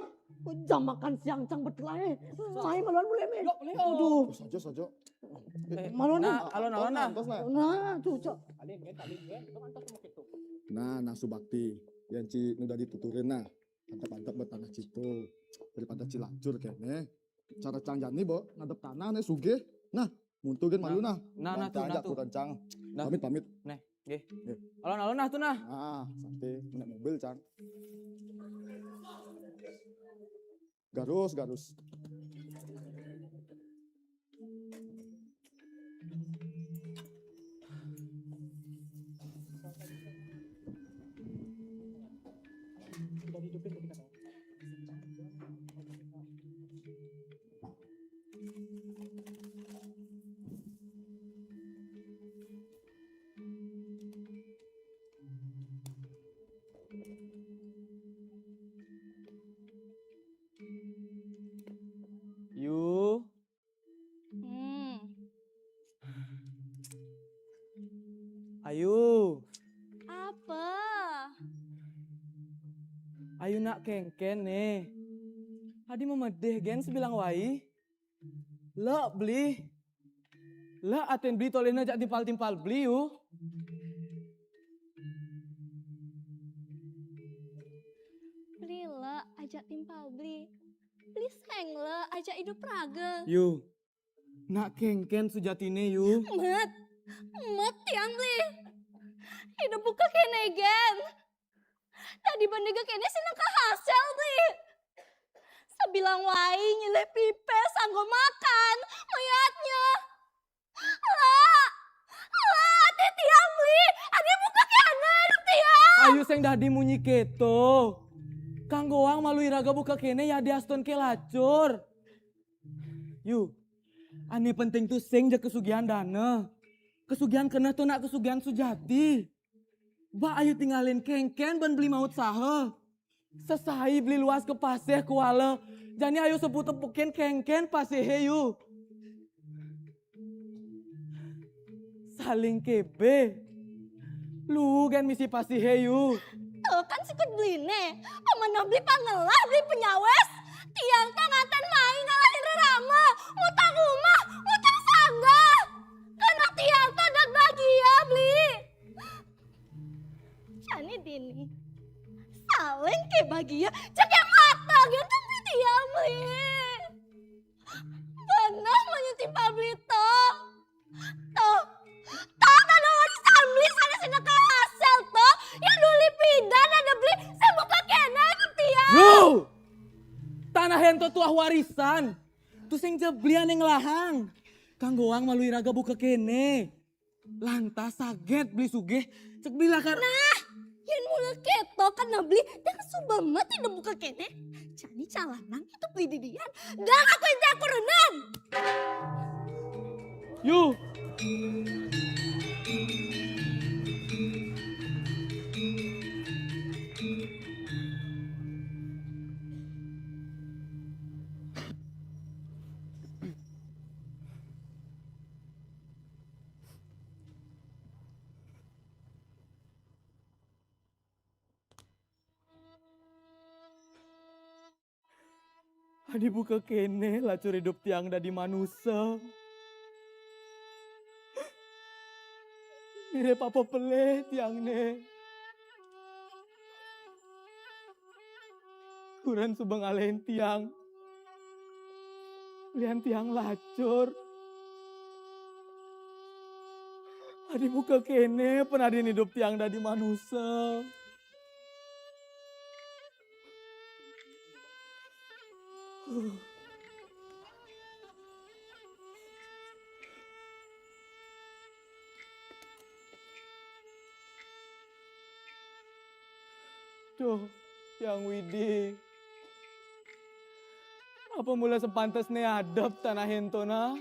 jam makan siang cang betul aja. Main maluan boleh, men. Yuk, boleh, yuk. Aduh. Oh, saja, saja. Eh, maluan nah, nih. Alon, alon, nah. Nah, tuh, Cok. Nah, nah, Subakti. Yang ci nu udah dituturin, nah. Mantap-mantap bertanah citu. Daripada cilacur kayaknya. Cara cang jani, Bo, ngadep tanah nih sugih. Nah, muntu gén malu nah. Nah, nah, tuh, nah, tuh. Kurang cang. Nah. Pamit, pamit. Nah, nggih. Nggih. Alon-alon nah tuh nah. Ah, santai, kena mobil, cang. Garus, garus. Yu. Hmm. Ayu. Apa? Ayu nak kéngkén né. Adi memedih gén sebilang wai. Lé beli. Lé atén beli tolihna jak timpal-timpal beli, yu. Beli lé ajak timpal beli. Beli seng lé ajak hidup raga. Yu. Nak kéngkén sujatiné, yu. Met. Met tiang beli. Hidup buka kéné gén. Tadi bandega kéné sina kahasil, Bli. Sabilang wai nyilih pipis anggo makan mayatnya. Lah, lah, ati tiang, Bli. Adi buka kéné, aduh tiang. Ayu sing dadi munyi kéto. Kanggoang malu iraga buka kéné ya diaston ké lacur. Yu, ané penting tu sing ja kesugihan dana. Kesugihan kénéh tu nak kesugihan sujati. Ba ayu tingalin kéngkén ban beli maut saha. Sesai beli luas ka pasih kuala. Jani ayu sepuk-tepukin kéngkén pasihé yu. Saling kébé. Lu gén misi pasihé yu. Tuh kan sikut beliné. Pamanah beli pangelah beli penyawés. Tiang tuh nganten main ngalahin rerama. Ngutang rumah, ngutang sanggah. Karena tiang tuh adat bahagia, Bli. Jani dini. Saling ké bahagia, cék yang mata gitu, Bli, tiang, Bli. Bener menyuti pabli tuh. Tuh. Tuh, ada warisan, Bli, sana sini ke hasil tuh. Yang duli pidan ada beli, saya buka kéné, tiang. Yu! Tanah yang tuh tuah warisan. Tuh sing ja beli ané ngelahang. Kanggoang malu iraga buka kéné. Lantas sagét beli sugih, cék beli lakar. Nah, yén mula kéto kan beli, dan suba mati da buka kéné. Jani calanang itu beli didian, dan aku yang kurenan. Yu. Adi buka kéné lacur idup tiang dadi manusa. Mirip apa pelih tiang né. Kuren suba ngalihin tiang. Lian tiang lacur. Adi buka kéné panadin idup tiang dadi manusa. Duh, Hyang Widhi. Apa mula sepantesné adep tanah éntona?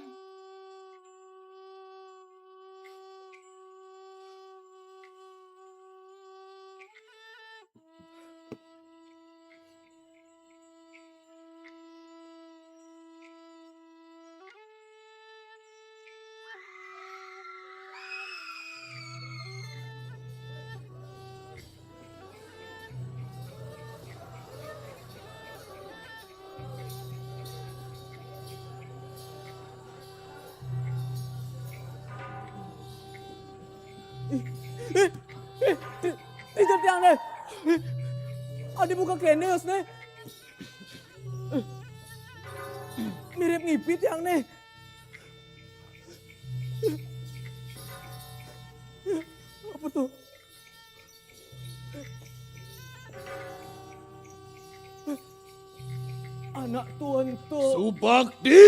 Ih, ih, ih, ih, ih, tiang né. Ih, adi buka kéné, Yos, né. Mirip ngipi tiang né. Apa tuh? Anak tuan tuh. Subakti,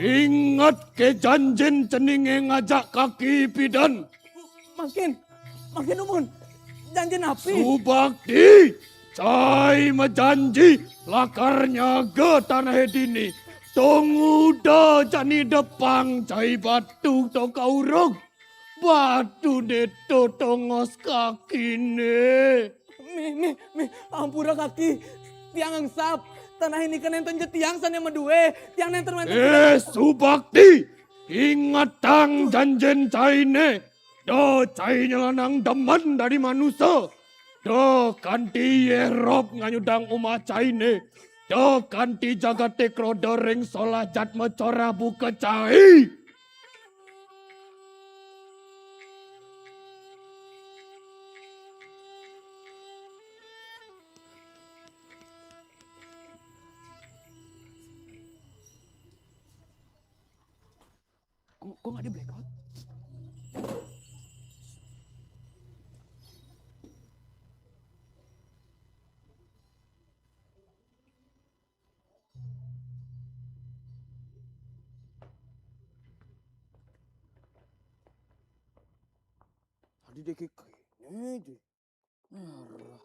inget ké janjin ceningé ngajak kaki pidan. Mangkin, mangkin numun. Janji napi? Subakti, cai majanji lakar nyaga tanahé dini. Tong uda jani depang cai batu to kaurug. Batuné to tongos kakiné. Mih, mih, mih, ampura kaki. Tiang engsap. Tanah ini kan nénten ja tiang sané madué. Tiang nénten wénten. Eh, Subakti, ingetang janjin cainé. Da cai nyelanang demen dadi manusa. Da kanti yéh rob nganyudang umah cainé. Da kanti jagaté kroda ring solah jatma corah buka cai. Kok, kok nggak di blackout? Tadi dia kayak gini aja. Arah.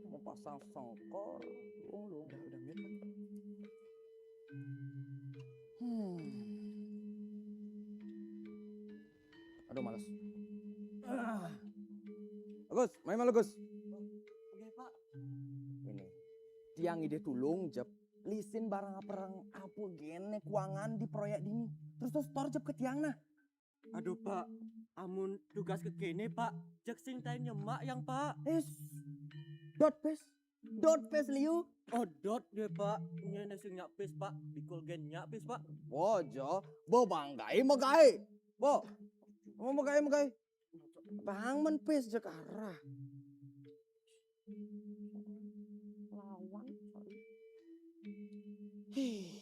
Mau pasang sengkor. Oh, lu. Udah, udah mute kan? Hmm. Aduh, males. Ah. Agus, main malu, Gus. Oke, Pak. Ini. Tiang ngidih tulung, jep. Lisin barang-barang apa gené kuangan di proyek dini. Terus tuh setor jep ke tiang nah. Aduh, Pak. Amun tugas ke kéné, Pak. Cek sing tain nyemak yang, Pak. Eh, dot pes. Dot pes liu. Oh, dot deh, Pak. Nyé né sing nyak pes, Pak. Bikul gen nyak pes, Pak. Bojo, bo banggai megai. Bo, mau megai, megai. Bang men pes jek arah. Lawan. Hih.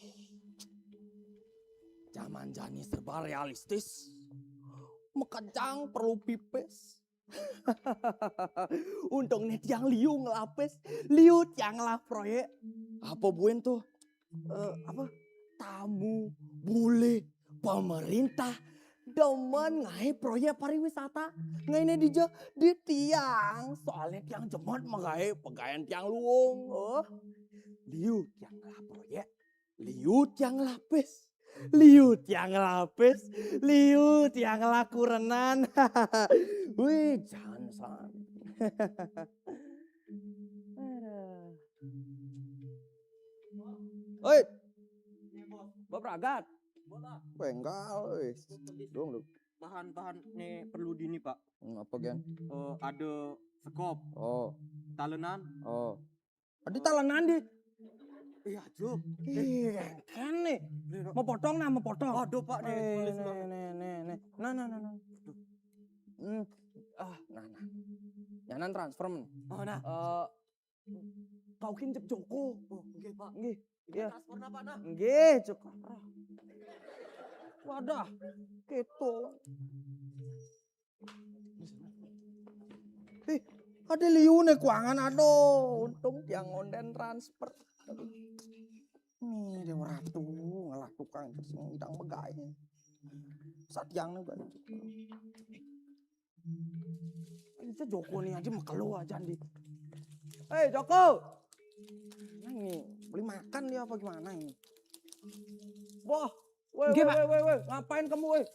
Zaman jani serba realistis. Makejang perlu pipis. Untung né tiang liu ngelah pes, liu tiang ngelah proyek. Apa buin tuh? Eh, apa? Tamu, bule, pemerintah demen ngaé proyek pariwisata. Ngainé dija di tiang, soalnya tiang jemet magaé pegawai tiang luung. Oh. Liu tiang ngelah proyek, liu tiang ngelah pes, liu tiang ngelah pes, liu tiang ngelah kurenan. Wih, jangan san. Aduh. Oi. Bapak Ragat. Bengkal, wis. Dong lu. Bahan-bahan né perlu dini, Pak. Hmm, apa, Gen? Eh, ada sekop. Oh. Talenan. Oh. Di talenan di. Iya, Juk. Ih, kan nih. Nih, Dok. Mau potong nah, mau potong. Aduh, Pak, nih, Eh, tulis, nih, Pak. nih, nih, nih. Nah, nah, nah, nah. Hmm. Ah, nah, nah. Nyanan transfer men. Oh, nah. Eh, kau kinjek Joko. Oh, nggih, Pak. Nggih. Ini Iya. transfer napa, nah? Nggih, Joko. Wadah, gitu. Ih, ada liune kuangan, aduh, untung tiang onden transfer. Nih, Dewa Ratu, ngalah tukang terus ngundang begae. Satiang nih, Bang. Ini Joko nih aja mekelo aja di. Hei, Joko. Nah, ini beli makan dia apa gimana ini? Wah, weh, Nggih, weh, Pak. Weh, weh, weh, ngapain kamu, weh?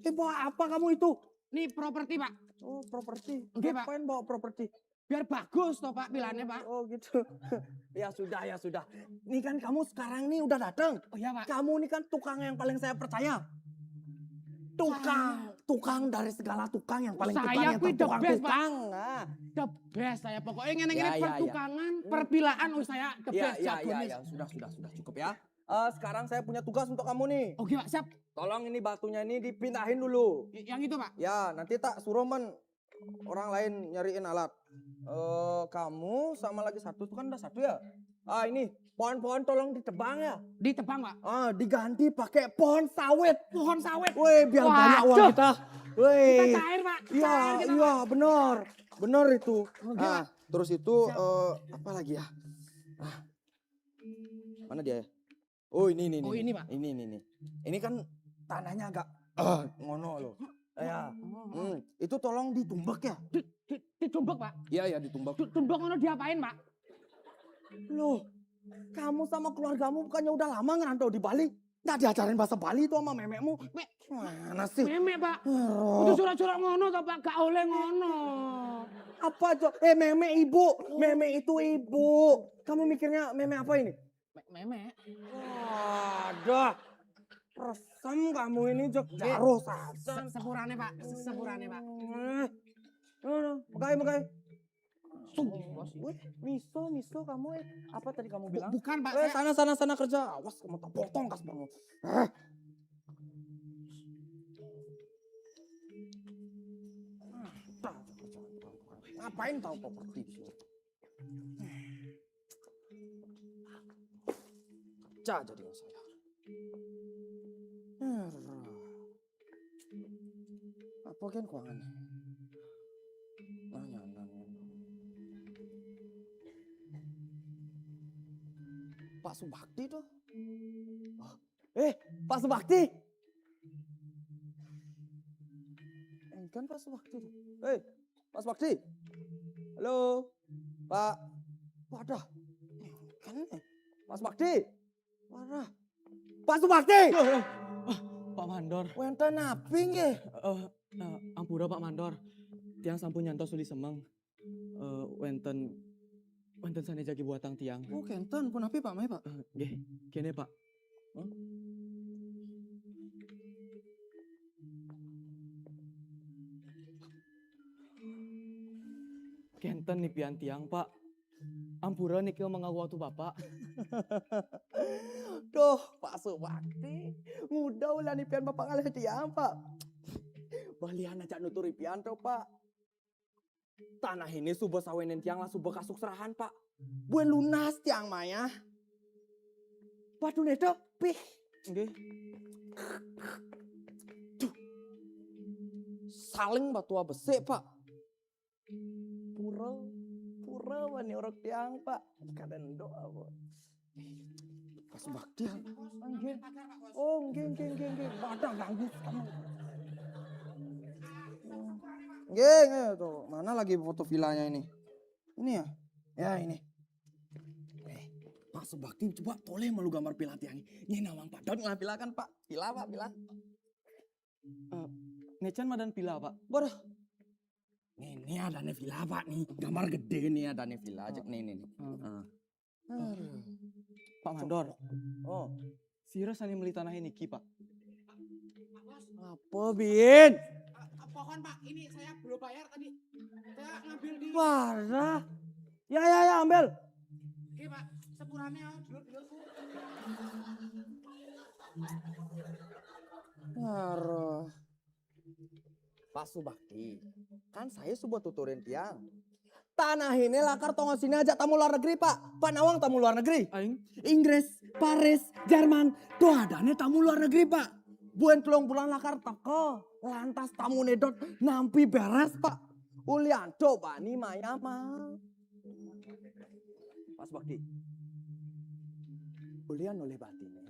Eh, bawa apa kamu itu? Ini properti, Pak. Oh, properti. Nggih, Pak. Ngapain bawa properti? Biar bagus toh, Pak, pilahannya, Pak. Oh, gitu. Ya sudah, ya sudah. Ini kan kamu sekarang nih udah datang. Oh iya, Pak. Kamu ini kan tukang yang paling saya percaya. Tukang, tukang dari segala tukang yang paling Saya tukang yang kuwi the tertukang best, Pak. tukang. Ah. The best saya pokoknya ngene Ya, ngene ya, ya. pertukangan, perpilaan, oh saya the Ya, best ya, ya, jagone. Ya, sudah, sudah, sudah cukup ya. Eh, sekarang saya punya tugas untuk kamu nih. Oke, Pak, siap. Tolong ini batunya ini dipindahin dulu. Y- Yang itu, Pak. Ya, nanti tak suruh men orang lain nyariin alat. Eh, kamu sama lagi satu tuh kan udah satu ya. Ah, ini pohon-pohon tolong ditebang ya. Ditebang, Pak. Ah, diganti pakai pohon sawit. Pohon sawit. Woi, biar banyak uang Waduh. Kita. Kita Woi. Cair, Pak. Iya, Cair kita, iya Pak. Benar. Benar itu. Oke, Ah, Pak. Terus itu Siap. Eh, apa lagi ya? Ah. Mana dia ya? Oh, ini, ini, ini. Oh, ini, Pak. Ini, ini, ini. Ini kan tanahnya agak eh, ngono loh. Ya. Oh, oh. Hmm, itu tolong ditumbek ya. Di, di, ditumbek, Pak. Iya, ya, ditumbek. Tu- Tumbek ngono diapain, Pak? Loh, kamu sama keluargamu bukannya udah lama ngerantau di Bali? Nggak diajarin bahasa Bali tuh sama memekmu? Me- Mana sih? Memek, Pak. Roh. Itu surat-surat ngono toh, Pak, gak oleh ngono. Apa, Cok? Eh, memek ibu. Memek itu ibu. Kamu mikirnya memek apa ini? Me- Memek. Waduh. Resem kamu ini, Jok. Nggih. Jaro Se- sasan. Sepurane, Pak. Se- Sepurane, Pak. Eh. Ngono, megai, megai. Sumpah sih. Wih, miso, miso kamu, eh. Apa tadi kamu Bu- bilang? Bukan, Pak. Eh, Saya sana, sana, sana kerja. Awas kamu tak potong kasmu. Eh. Ngapain tahu properti di sini? Pecah jadi saya. Apa kan keuangan? Nanya, nanya. Pak Subakti tuh. Oh. Eh, Pak Subakti. Eh, kan Pak Subakti tuh. Eh, Pak Subakti. Halo. Pak. Wadah. Eh, kan eh. Pak Subakti. Wadah. Pak Subakti. Loh, loh. Ah, Pak Mandor. Wénten napi nggih? Eh, eh, ampura Pak Mandor. Tiang sampun nyantos uli semeng. Eh, wénten wénten sané jagi buatang tiang. Oh, kénten punapi Pak Mae, Pak? Eh, nggih, kéné Pak. Kénten nipian tiang, Pak. Ampura niki mengganggu waktu Bapak. Duh, Pak Subakti. Nguda ulah nipian Bapak ngalih tiang, Pak. Balian aja nuturi pian to, Pak. Tanah ini suba sawénén tiang lah suba kasuksrahan, Pak. Buin lunas tiang mayah. Waduh, Nedo, pih. Nggih. Duh. Saling batua besik, Pak. Pura, pura wani orok tiang, Pak. Kadén doa, Pak. Pak Subakti. Nggih. Oh, nggih, nggih, nggih, nggih. Wadah ganggu kamu. Nggih, nggih, tuh. Mana lagi foto vilanya ini? Ini ya? Ya, ini. Eh, Pak Subakti coba toleh malu gambar vila tiang. Ini nawang padat ngelah vila kan, Pak? Vila, Pak, vila. Eh, nécén madan vila, Pak. Bodoh. Nih, ini adané vila, Pak, nih. Gambar gedé nih adané vila. Cék nih, nih, nih. Hmm. Ah. Aduh. Pak Mandor, Oh, sira sané meli tanah niki, Pak. apa, Bin? Pohon, Pak, ini saya belum bayar tadi. Saya ngambil di Parah. Ya, ya, ya, ambil. Oke, Pak. Sepurane ya, dulur-dulurku. Aroh. Pak Subakti, kan saya suba tuturin tiang. Tanah ini lakar tongosine ajak tamu luar negeri, Pak. Pak nawang tamu luar negeri. Aing. Inggris, Paris, Jerman. Tuh adane tamu luar negeri, Pak. Buin telung bulan lakar teka. Lantas tamune dot nampi beres, Pak. Ulian to bani maya mah. Pak Subakti. Ulian oleh batine.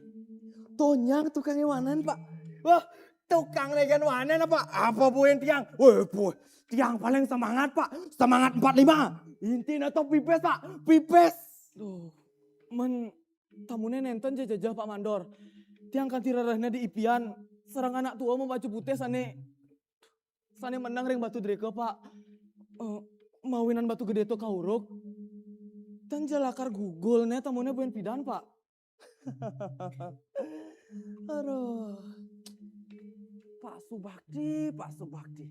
Tonyang tukange wanen, Pak. Wah, tukang legen wanen apa? Apa buin tiang? Weh, buin. Tiang paling semangat, Pak. Semangat empat lima. Intinya to pipis, Pak. Pipis. Duh, men tamune nenten jajajah, Pak Mandor. Tiang kanti rerehna diipian sareng anak tua mamacu putih sane, sane menang ring Batu Dreka, Pak. Eh, mawinan Batu Gede to kauruk. Tan ja lakar gugul ne tamune buin pidan, Pak. Aduh. Pak Subakti, Pak Subakti.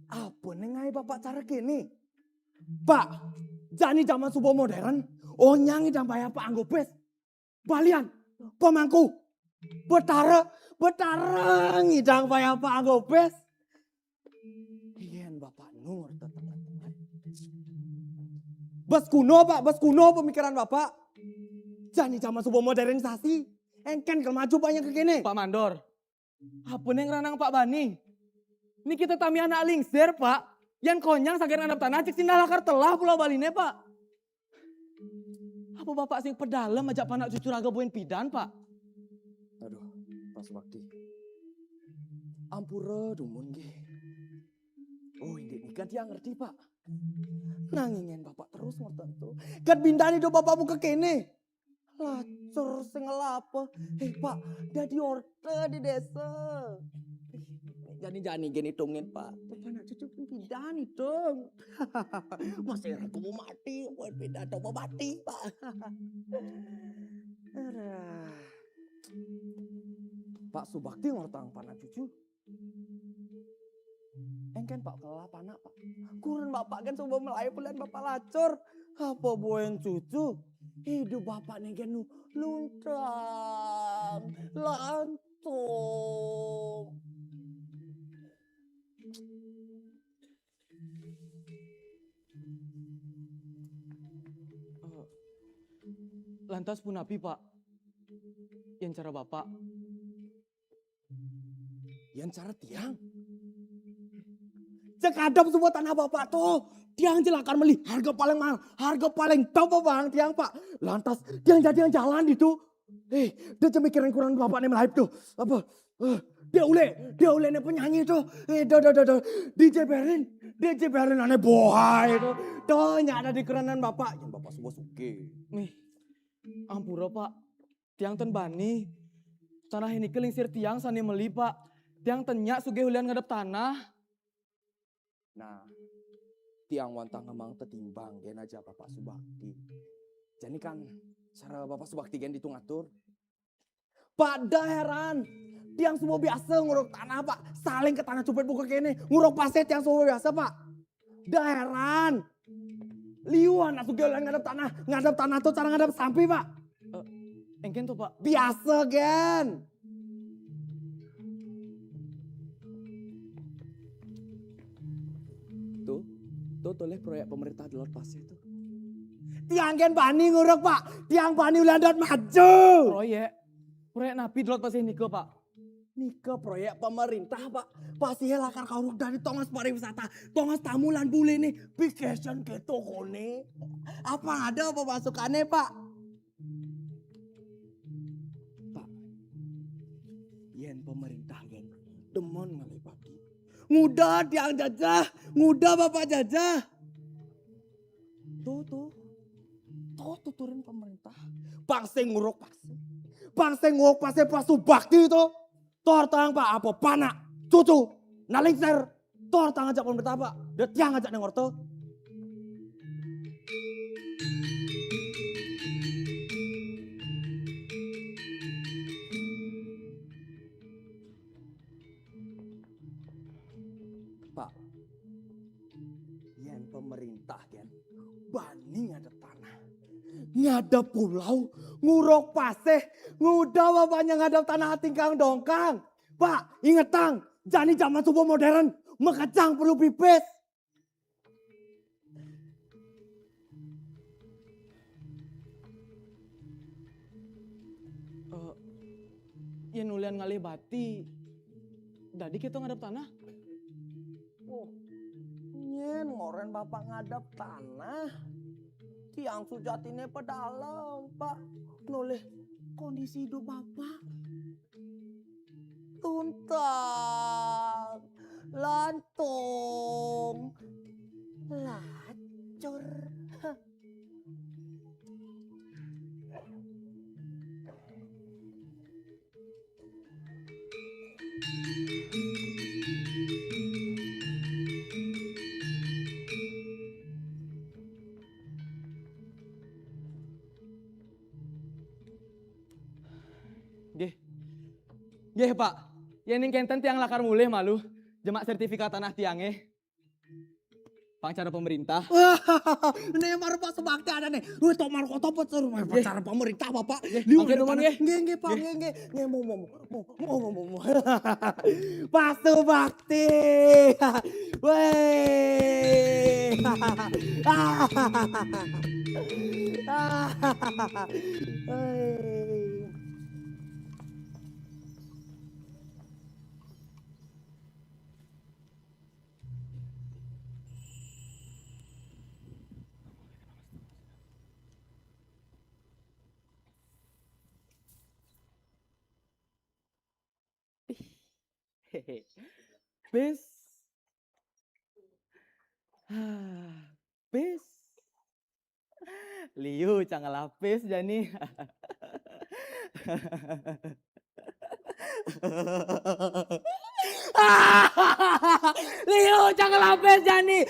Apa ne ngae Bapak cara kene? Pak, jani zaman suba modern, onyang idang bayar Pak anggo pis. Balian, pemangku, betara, betara ngidang bayar Pak anggo pis. Yen Bapak nur tetep. Bes kuno, Pak, bes kuno pemikiran Bapak. Jani zaman suba modernisasi, engken kemaju banyak ke kene. Pak Mandor, apa ne ngranang Pak Bani? Niki tetamian anak lingsir, Pak. Yan konyang saking nandap tanah, cik sindah lakar telah Pulau Baline, Pak. Apa Bapak sing pedalem ajak panak cucu raga buin pidan, Pak? Aduh, Pak Subakti. Ampura dumun nggih. Oh, indik nika tiang ngerti, Pak. Nanging yen Bapak terus ngoten to, ket bindani do Bapak buka kene. Lacur sing ngelapa. Hei, Pak, dadi orte di desa. Jani-jani gini hitungin, Pak. Panak cucu pun pidan hitung. Masih ragu mau mati, buat beda to mau mati, Pak. Aduh. Pak Subakti ngortang panak cucu. Engken Pak kelah panak, Pak. Kuren Bapak kan suba melai pulian Bapak lacur. Apa buin cucu? Hidup Bapak ne kan nu luntang, lantung. Eh, lantas punapi, Pak? Yang cara Bapak? Yan cara tiang. Cekadap semua tanah Bapak to. Tiang ja lakar meli harga paling mahal, harga paling top, Bang, tiang, Pak. Lantas tiang jadi yang jalan itu. Eh, dia ja mikirin kuren Bapak ne melahip to. Apa? Eh, dia ule, dia ule ne penyanyi to. Eh, do, do, do, do. Dijeberin, dijeberin ane bohai to. To nya ada di kurenan Bapak. Yang Bapak semua suke. Nih, ampura, Pak. Tiang ten bani. Tanah ini ke lingsir tiang sane meli, Pak. Tiang ten nyak sugih ulian ngadep tanah. Nah, tiang wantah ngemang tetimbang gen aja Bapak Subakti. Jani kan cara Bapak Subakti gen ditu ngatur. Pak, da heran. Tiang semua biasa nguruk tanah, Pak. Saling ke tanah cupit buka kene. Nguruk pasir tiang semua biasa, Pak. Da heran. Liu anak sugih ulian ngadep tanah. Ngadep tanah to cara ngadep sampi, Pak. Eh, engken to, Pak. Biasa, gen. Tuh, tuh toleh proyek pemerintah di Laut Pasir tuh. Tiang gen bani nguruk, Pak. Tiang bani ulian dot maju. Proyek. Proyek napi di Laut Pasir nika, Pak? Nika proyek pemerintah, Pak. Pasir lakar kauruk dadi tongos pariwisata, tongos tamu lan bule ne. Vacation keto kone. Apa ada apa masukane, Pak? Pak, yen pemerintah yen demen ngalih padi. Nguda tiang jajah, nguda Bapak jajah. Tuh, tuh. Tuh, tuturin pemerintah. Bang sing nguruk pasir. Bang sing nguruk pasir Pak Subakti to. Tor tang, Pak, apa panak cucu nalingser. Tor tang ajak pemerintah, Pak. Da tiang ajak neng orto. Pak, yen pemerintah, yen, Pak, Ngadap pulau, ngurok paseh, ngudah bapaknya ngadap tanah tingkang dongkang. Pak, ingetang, jani zaman subuh modern, makejang perlu pipis. Eh, yén ulian ngalih bati, dadi kéto ngadap tanah? Oh, nyén ngoren bapak ngadap tanah. Tiang sujatiné pedalem, Pak. Nolih kondisi hidup bapak. Tuntang, lantung, lacur. Nggih. Nggih, Pak. Yén ning kénten tiang lakar mulih malu. Jemak sertifikat tanah tiangé. Pang cara pemerintah. Né mar Pak Subakti ada né. Wih, tok mar kota pecur. Wih, nggih, cara pemerintah, Bapak. Nggih, liu mangkin ada nuwun, tanah. Nggih. Nggih, nggih, Pak. Nggih. Nggih, nggih. Nggih, mau, mau, mau, mau, mau, mau, mau. Pak Subakti. Wih. Wih. Pis. Pis. Liu cang lapis jani. Liu cang lapis jani.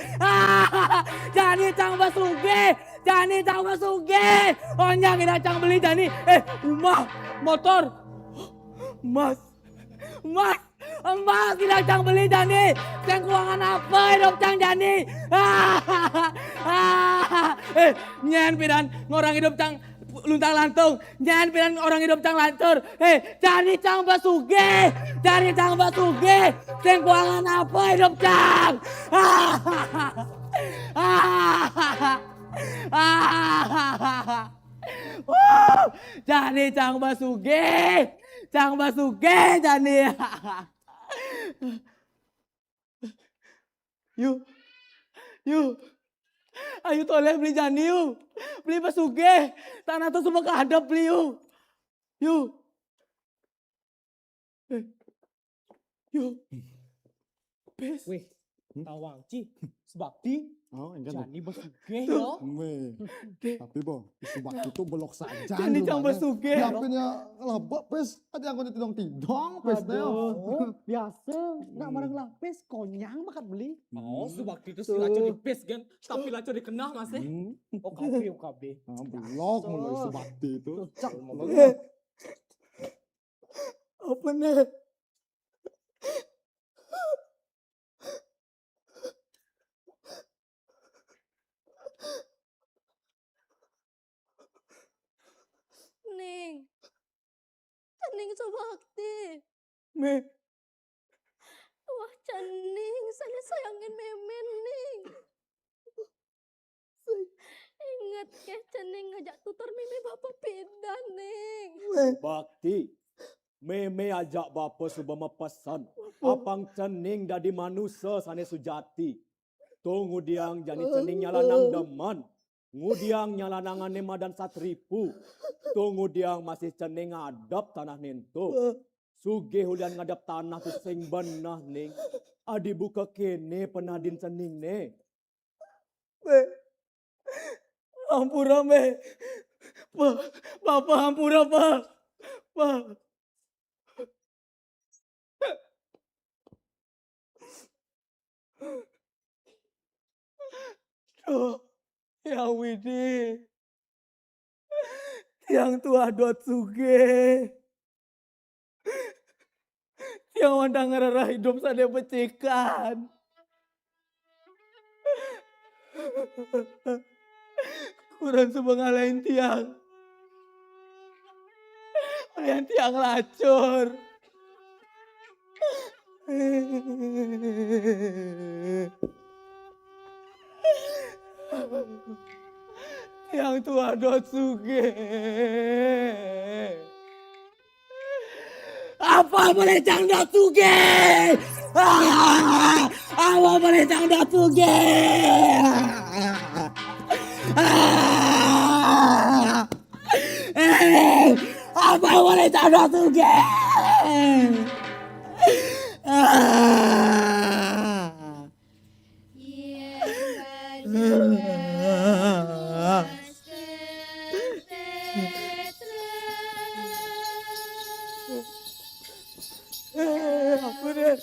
Jani cang basugih. Jani cang basugih. Onyak ida cang beli jani. Eh, rumah, motor, emas. Emas. Emas ida cang beli jani. Sing kuangan apa hidup cang jani? Eh, nyén pidan ngorang hidup cang luntang lantung. Nyén pidan orang hidup cang lantur. Eh, jani cang basugih. Jani cang basugih. Sing kuangan apa hidup cang? Wuh, jani cang basugih. Cang basugih jani. Yu. Yu. Ayu toleh beli jani, Yu. Beli basugih. Tanah tuh semua kahadap beli, Yu. Yu. Eh. Yu. Pis. Wih, tawang, Ci. Subakti. Oh, enggak. Jani basugih, yo. Wih. Tapi, Bo, Subakti itu belok saja. Jani cang basugih. Diapinnya labak, Pis. Ada yang kau tidong-tidong, Pis. Aduh, biasa. Nak marang lapis, konyang bakat beli. Oh, Subakti itu si lacur di pis, kan? Tapi lacur dikenal masih. Hmm. O K B, O K B. Ah, belok mulai Subakti itu. Cocok. Apa nih? Ning. Cening Subakti. Mé. Wah, cening, sané sayangin mémén, Ning. Inget ké cening ngajak tutur mémé bapa pidan, Ning. Bakti, mémé ajak bapa suba mapesan. Apang cening dadi manusa sané sujati. To ngudiang jani cening nyalanang demen. Ngudiang nyalanangané madan satripu. To ngudiang masih cening ngadep tanah nénto. Sugih ulian ngadep tanah to sing beneh, Ning. Adi buka kéné penadin ceningné. Mé. Ampura, Mé. Pa, Bapa ampura, Pa. Pa. Duh, Hyang Widhi. Tiang tuah dot sugih. Tiang wantah ngrereh idup sané becikan. Urang suba ngalahin tiang. Ngalahin tiang lacur. Tiang tuah dot sugih. Apa boleh cang dot sugih? Ah, apa boleh cang dot sugih? Ah, eh, apa boleh cang dot sugih? Ah. Eh, ampun deh.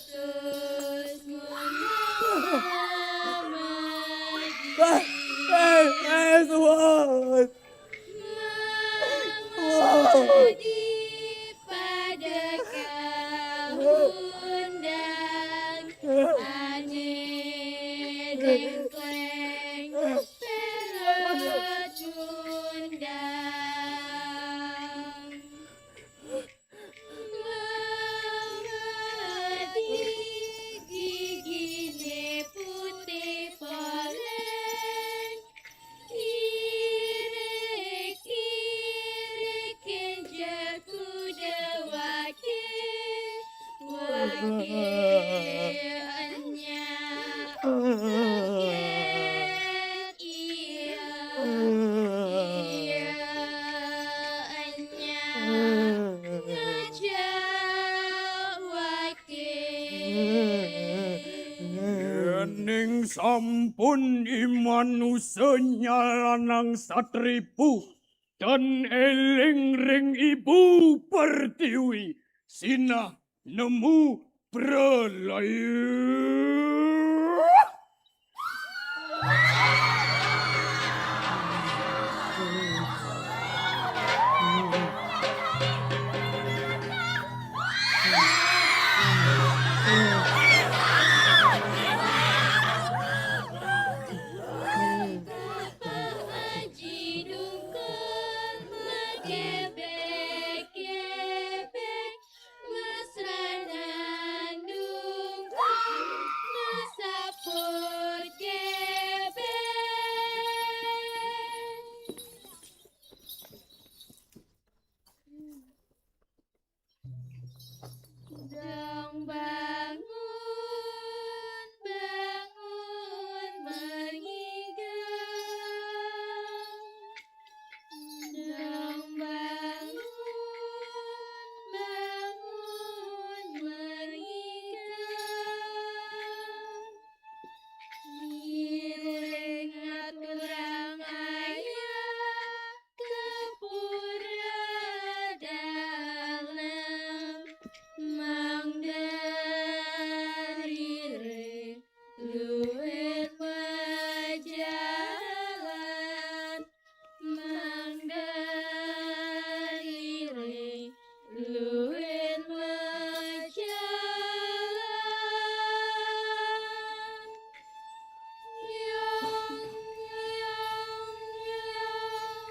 Eh, eh, eh, suwun. Mangadi pada kahundang ane dengkleng perut ngundang. Mangadi gigine putih poleng, irik-irik kenjel kuda wage, wage anyak, anyak iya, iya anyak ngajak wage. Yening sampun I Manusa Nyalanang Satripu, tan eling ring Ibu Pertiwi, sinah nemu pralaya. Mesra nandung masaput kebek. Dong bangun, bangun, mengigau. Dong bangun, bangun, mengigau. Ngiring aturang ayah ka pura dalem, mangda ririh luwih majalan. Mangda ririh luwih majalan. Nyong, nyong, nyong.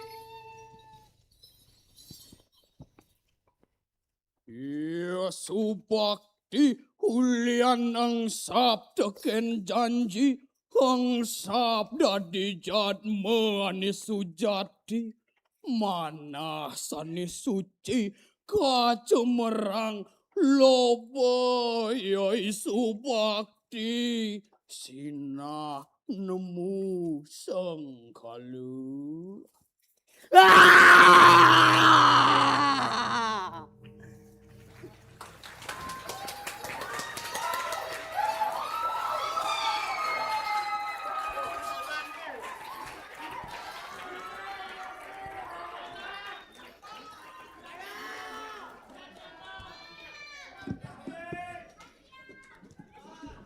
Iya, subakti ulian angsap teken janji, angsap dadi jadma ane sujati, manah sane suci, kacemerang loba, iya, subakti, sinah nemu sengkala. Ah!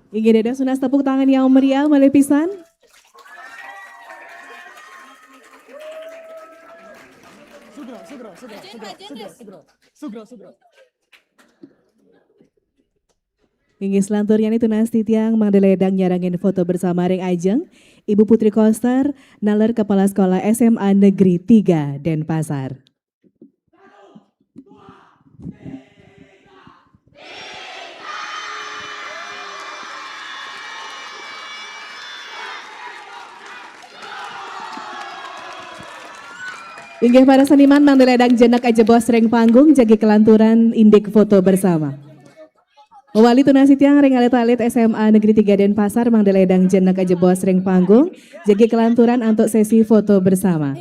Inggih dados nunas tepuk tangan yang meriah malih pisan. Sugra, sugra, sugra, sugra, sugra, sugra, sugra, sugra. Inggih, selanturnya nih tunas titiang mangda ledang nyarengin foto bersama ring ajeng Ibu Putri Koster, naler Kepala Sekolah S M A Negeri tiga Denpasar. Inggih, para seniman, mangda ledang jenek ajebos ring panggung, jagi kelanturan indik foto bersama. Mawali tunas titiang ring alit-alit S M A Negeri tiga Denpasar, mangda ledang jenek ajebos ring panggung, jagi kelanturan antuk sesi foto bersama.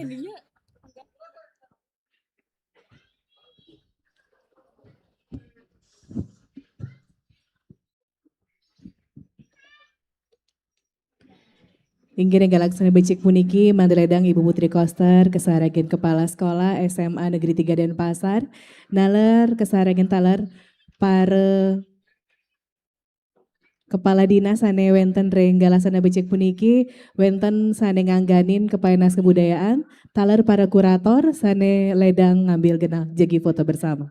Inggih, ring galaksana becik puniki, mangda ledang Ibu Putri Koster, kasarengin Kepala Sekolah S M A Negeri tiga Denpasar, naler kasarengin taler para kepala dinas sane wenten ring galaksana becik puniki, wenten sane ngangganin Kepala Dinas Kebudayaan, taler para kurator sane ledang ngambil genah jagi foto bersama.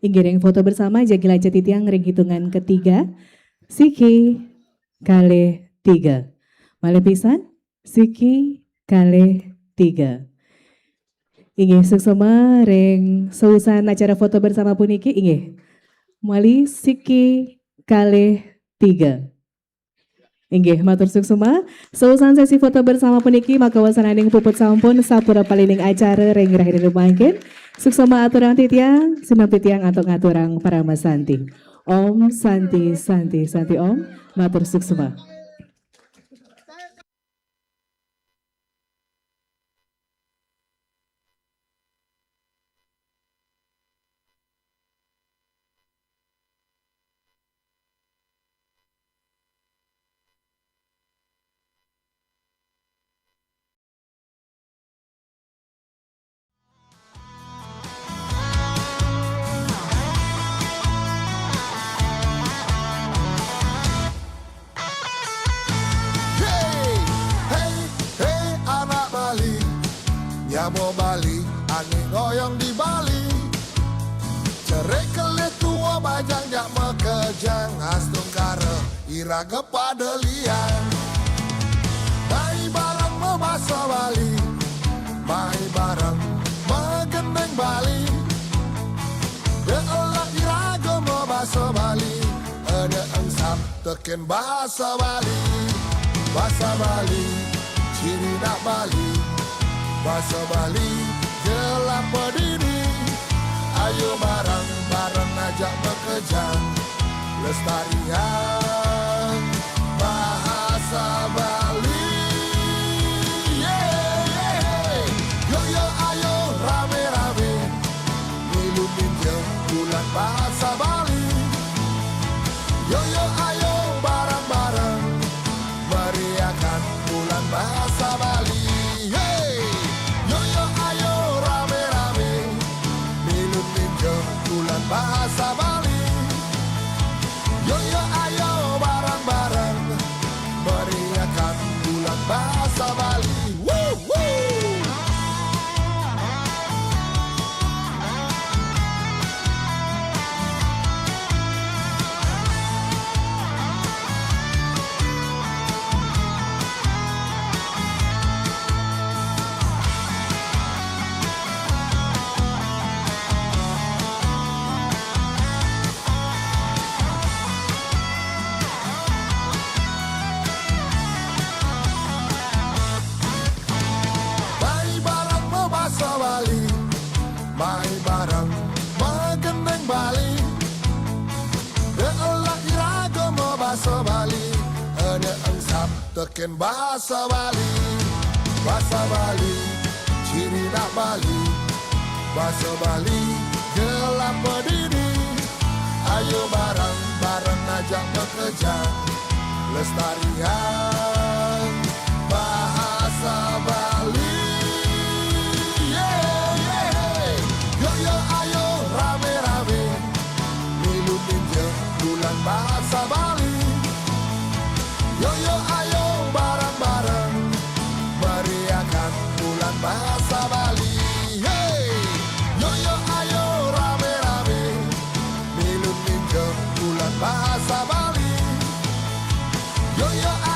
Inggih, ring foto bersama, jagi lacet titiang ring hitungan ketiga. Siki, kalih, tiga. Malih pisan, siki, kalih, tiga. Inggih, suksma ring sausan acara foto bersama puniki, inggih. Mawali siki, kalih, tiga. Inggih, matur suksma. Sausan sesi foto bersama puniki makawasananing puput sampun sapura palining acara ring rahina mangkin. Suksma aturang titiang, sineb titiang antuk ngaturang parama santi. Om Santi, Santi, Santi Om. Matur suksma. Hey, hey, hey, anak Bali, nyama Bali, angin ngoyong di Bali. Cerik kelih tua bajang jak makejang, astungkara iraga pada liang. Mai bareng mabasa Bali, mai bareng magendeng Bali. De'elah iraga mabasa Bali, ada engsap teken basa Bali. Basa Bali, ciri nak Bali. Basa Bali, gelap pedini. Ayo bareng-bareng ajak makejang, lestariang bahasa Bali. Yeah, yeah. Yo, yo, ayo rame-rame, milu minjem bulan bahasa Bali. Yo, yo, ayo bareng-bareng, meriahkan bulan bahasa Bali. Hey! Yo, yo, ayo rame-rame, milu minjem bulan bahasa Bali. Yo, yo, ayo bareng-bareng, meriahkan bulan bahasa Bali. Woo, woo! Mai bareng mabasa Bali, mai bareng magendeng Bali. De'elah iraga mabasa Bali, ada engsap teken basa Bali. Basa Bali, ciri nak Bali. Basa Bali, gelap pedini. Ayo bareng-bareng ajak makejang, lestariang Yo, yo,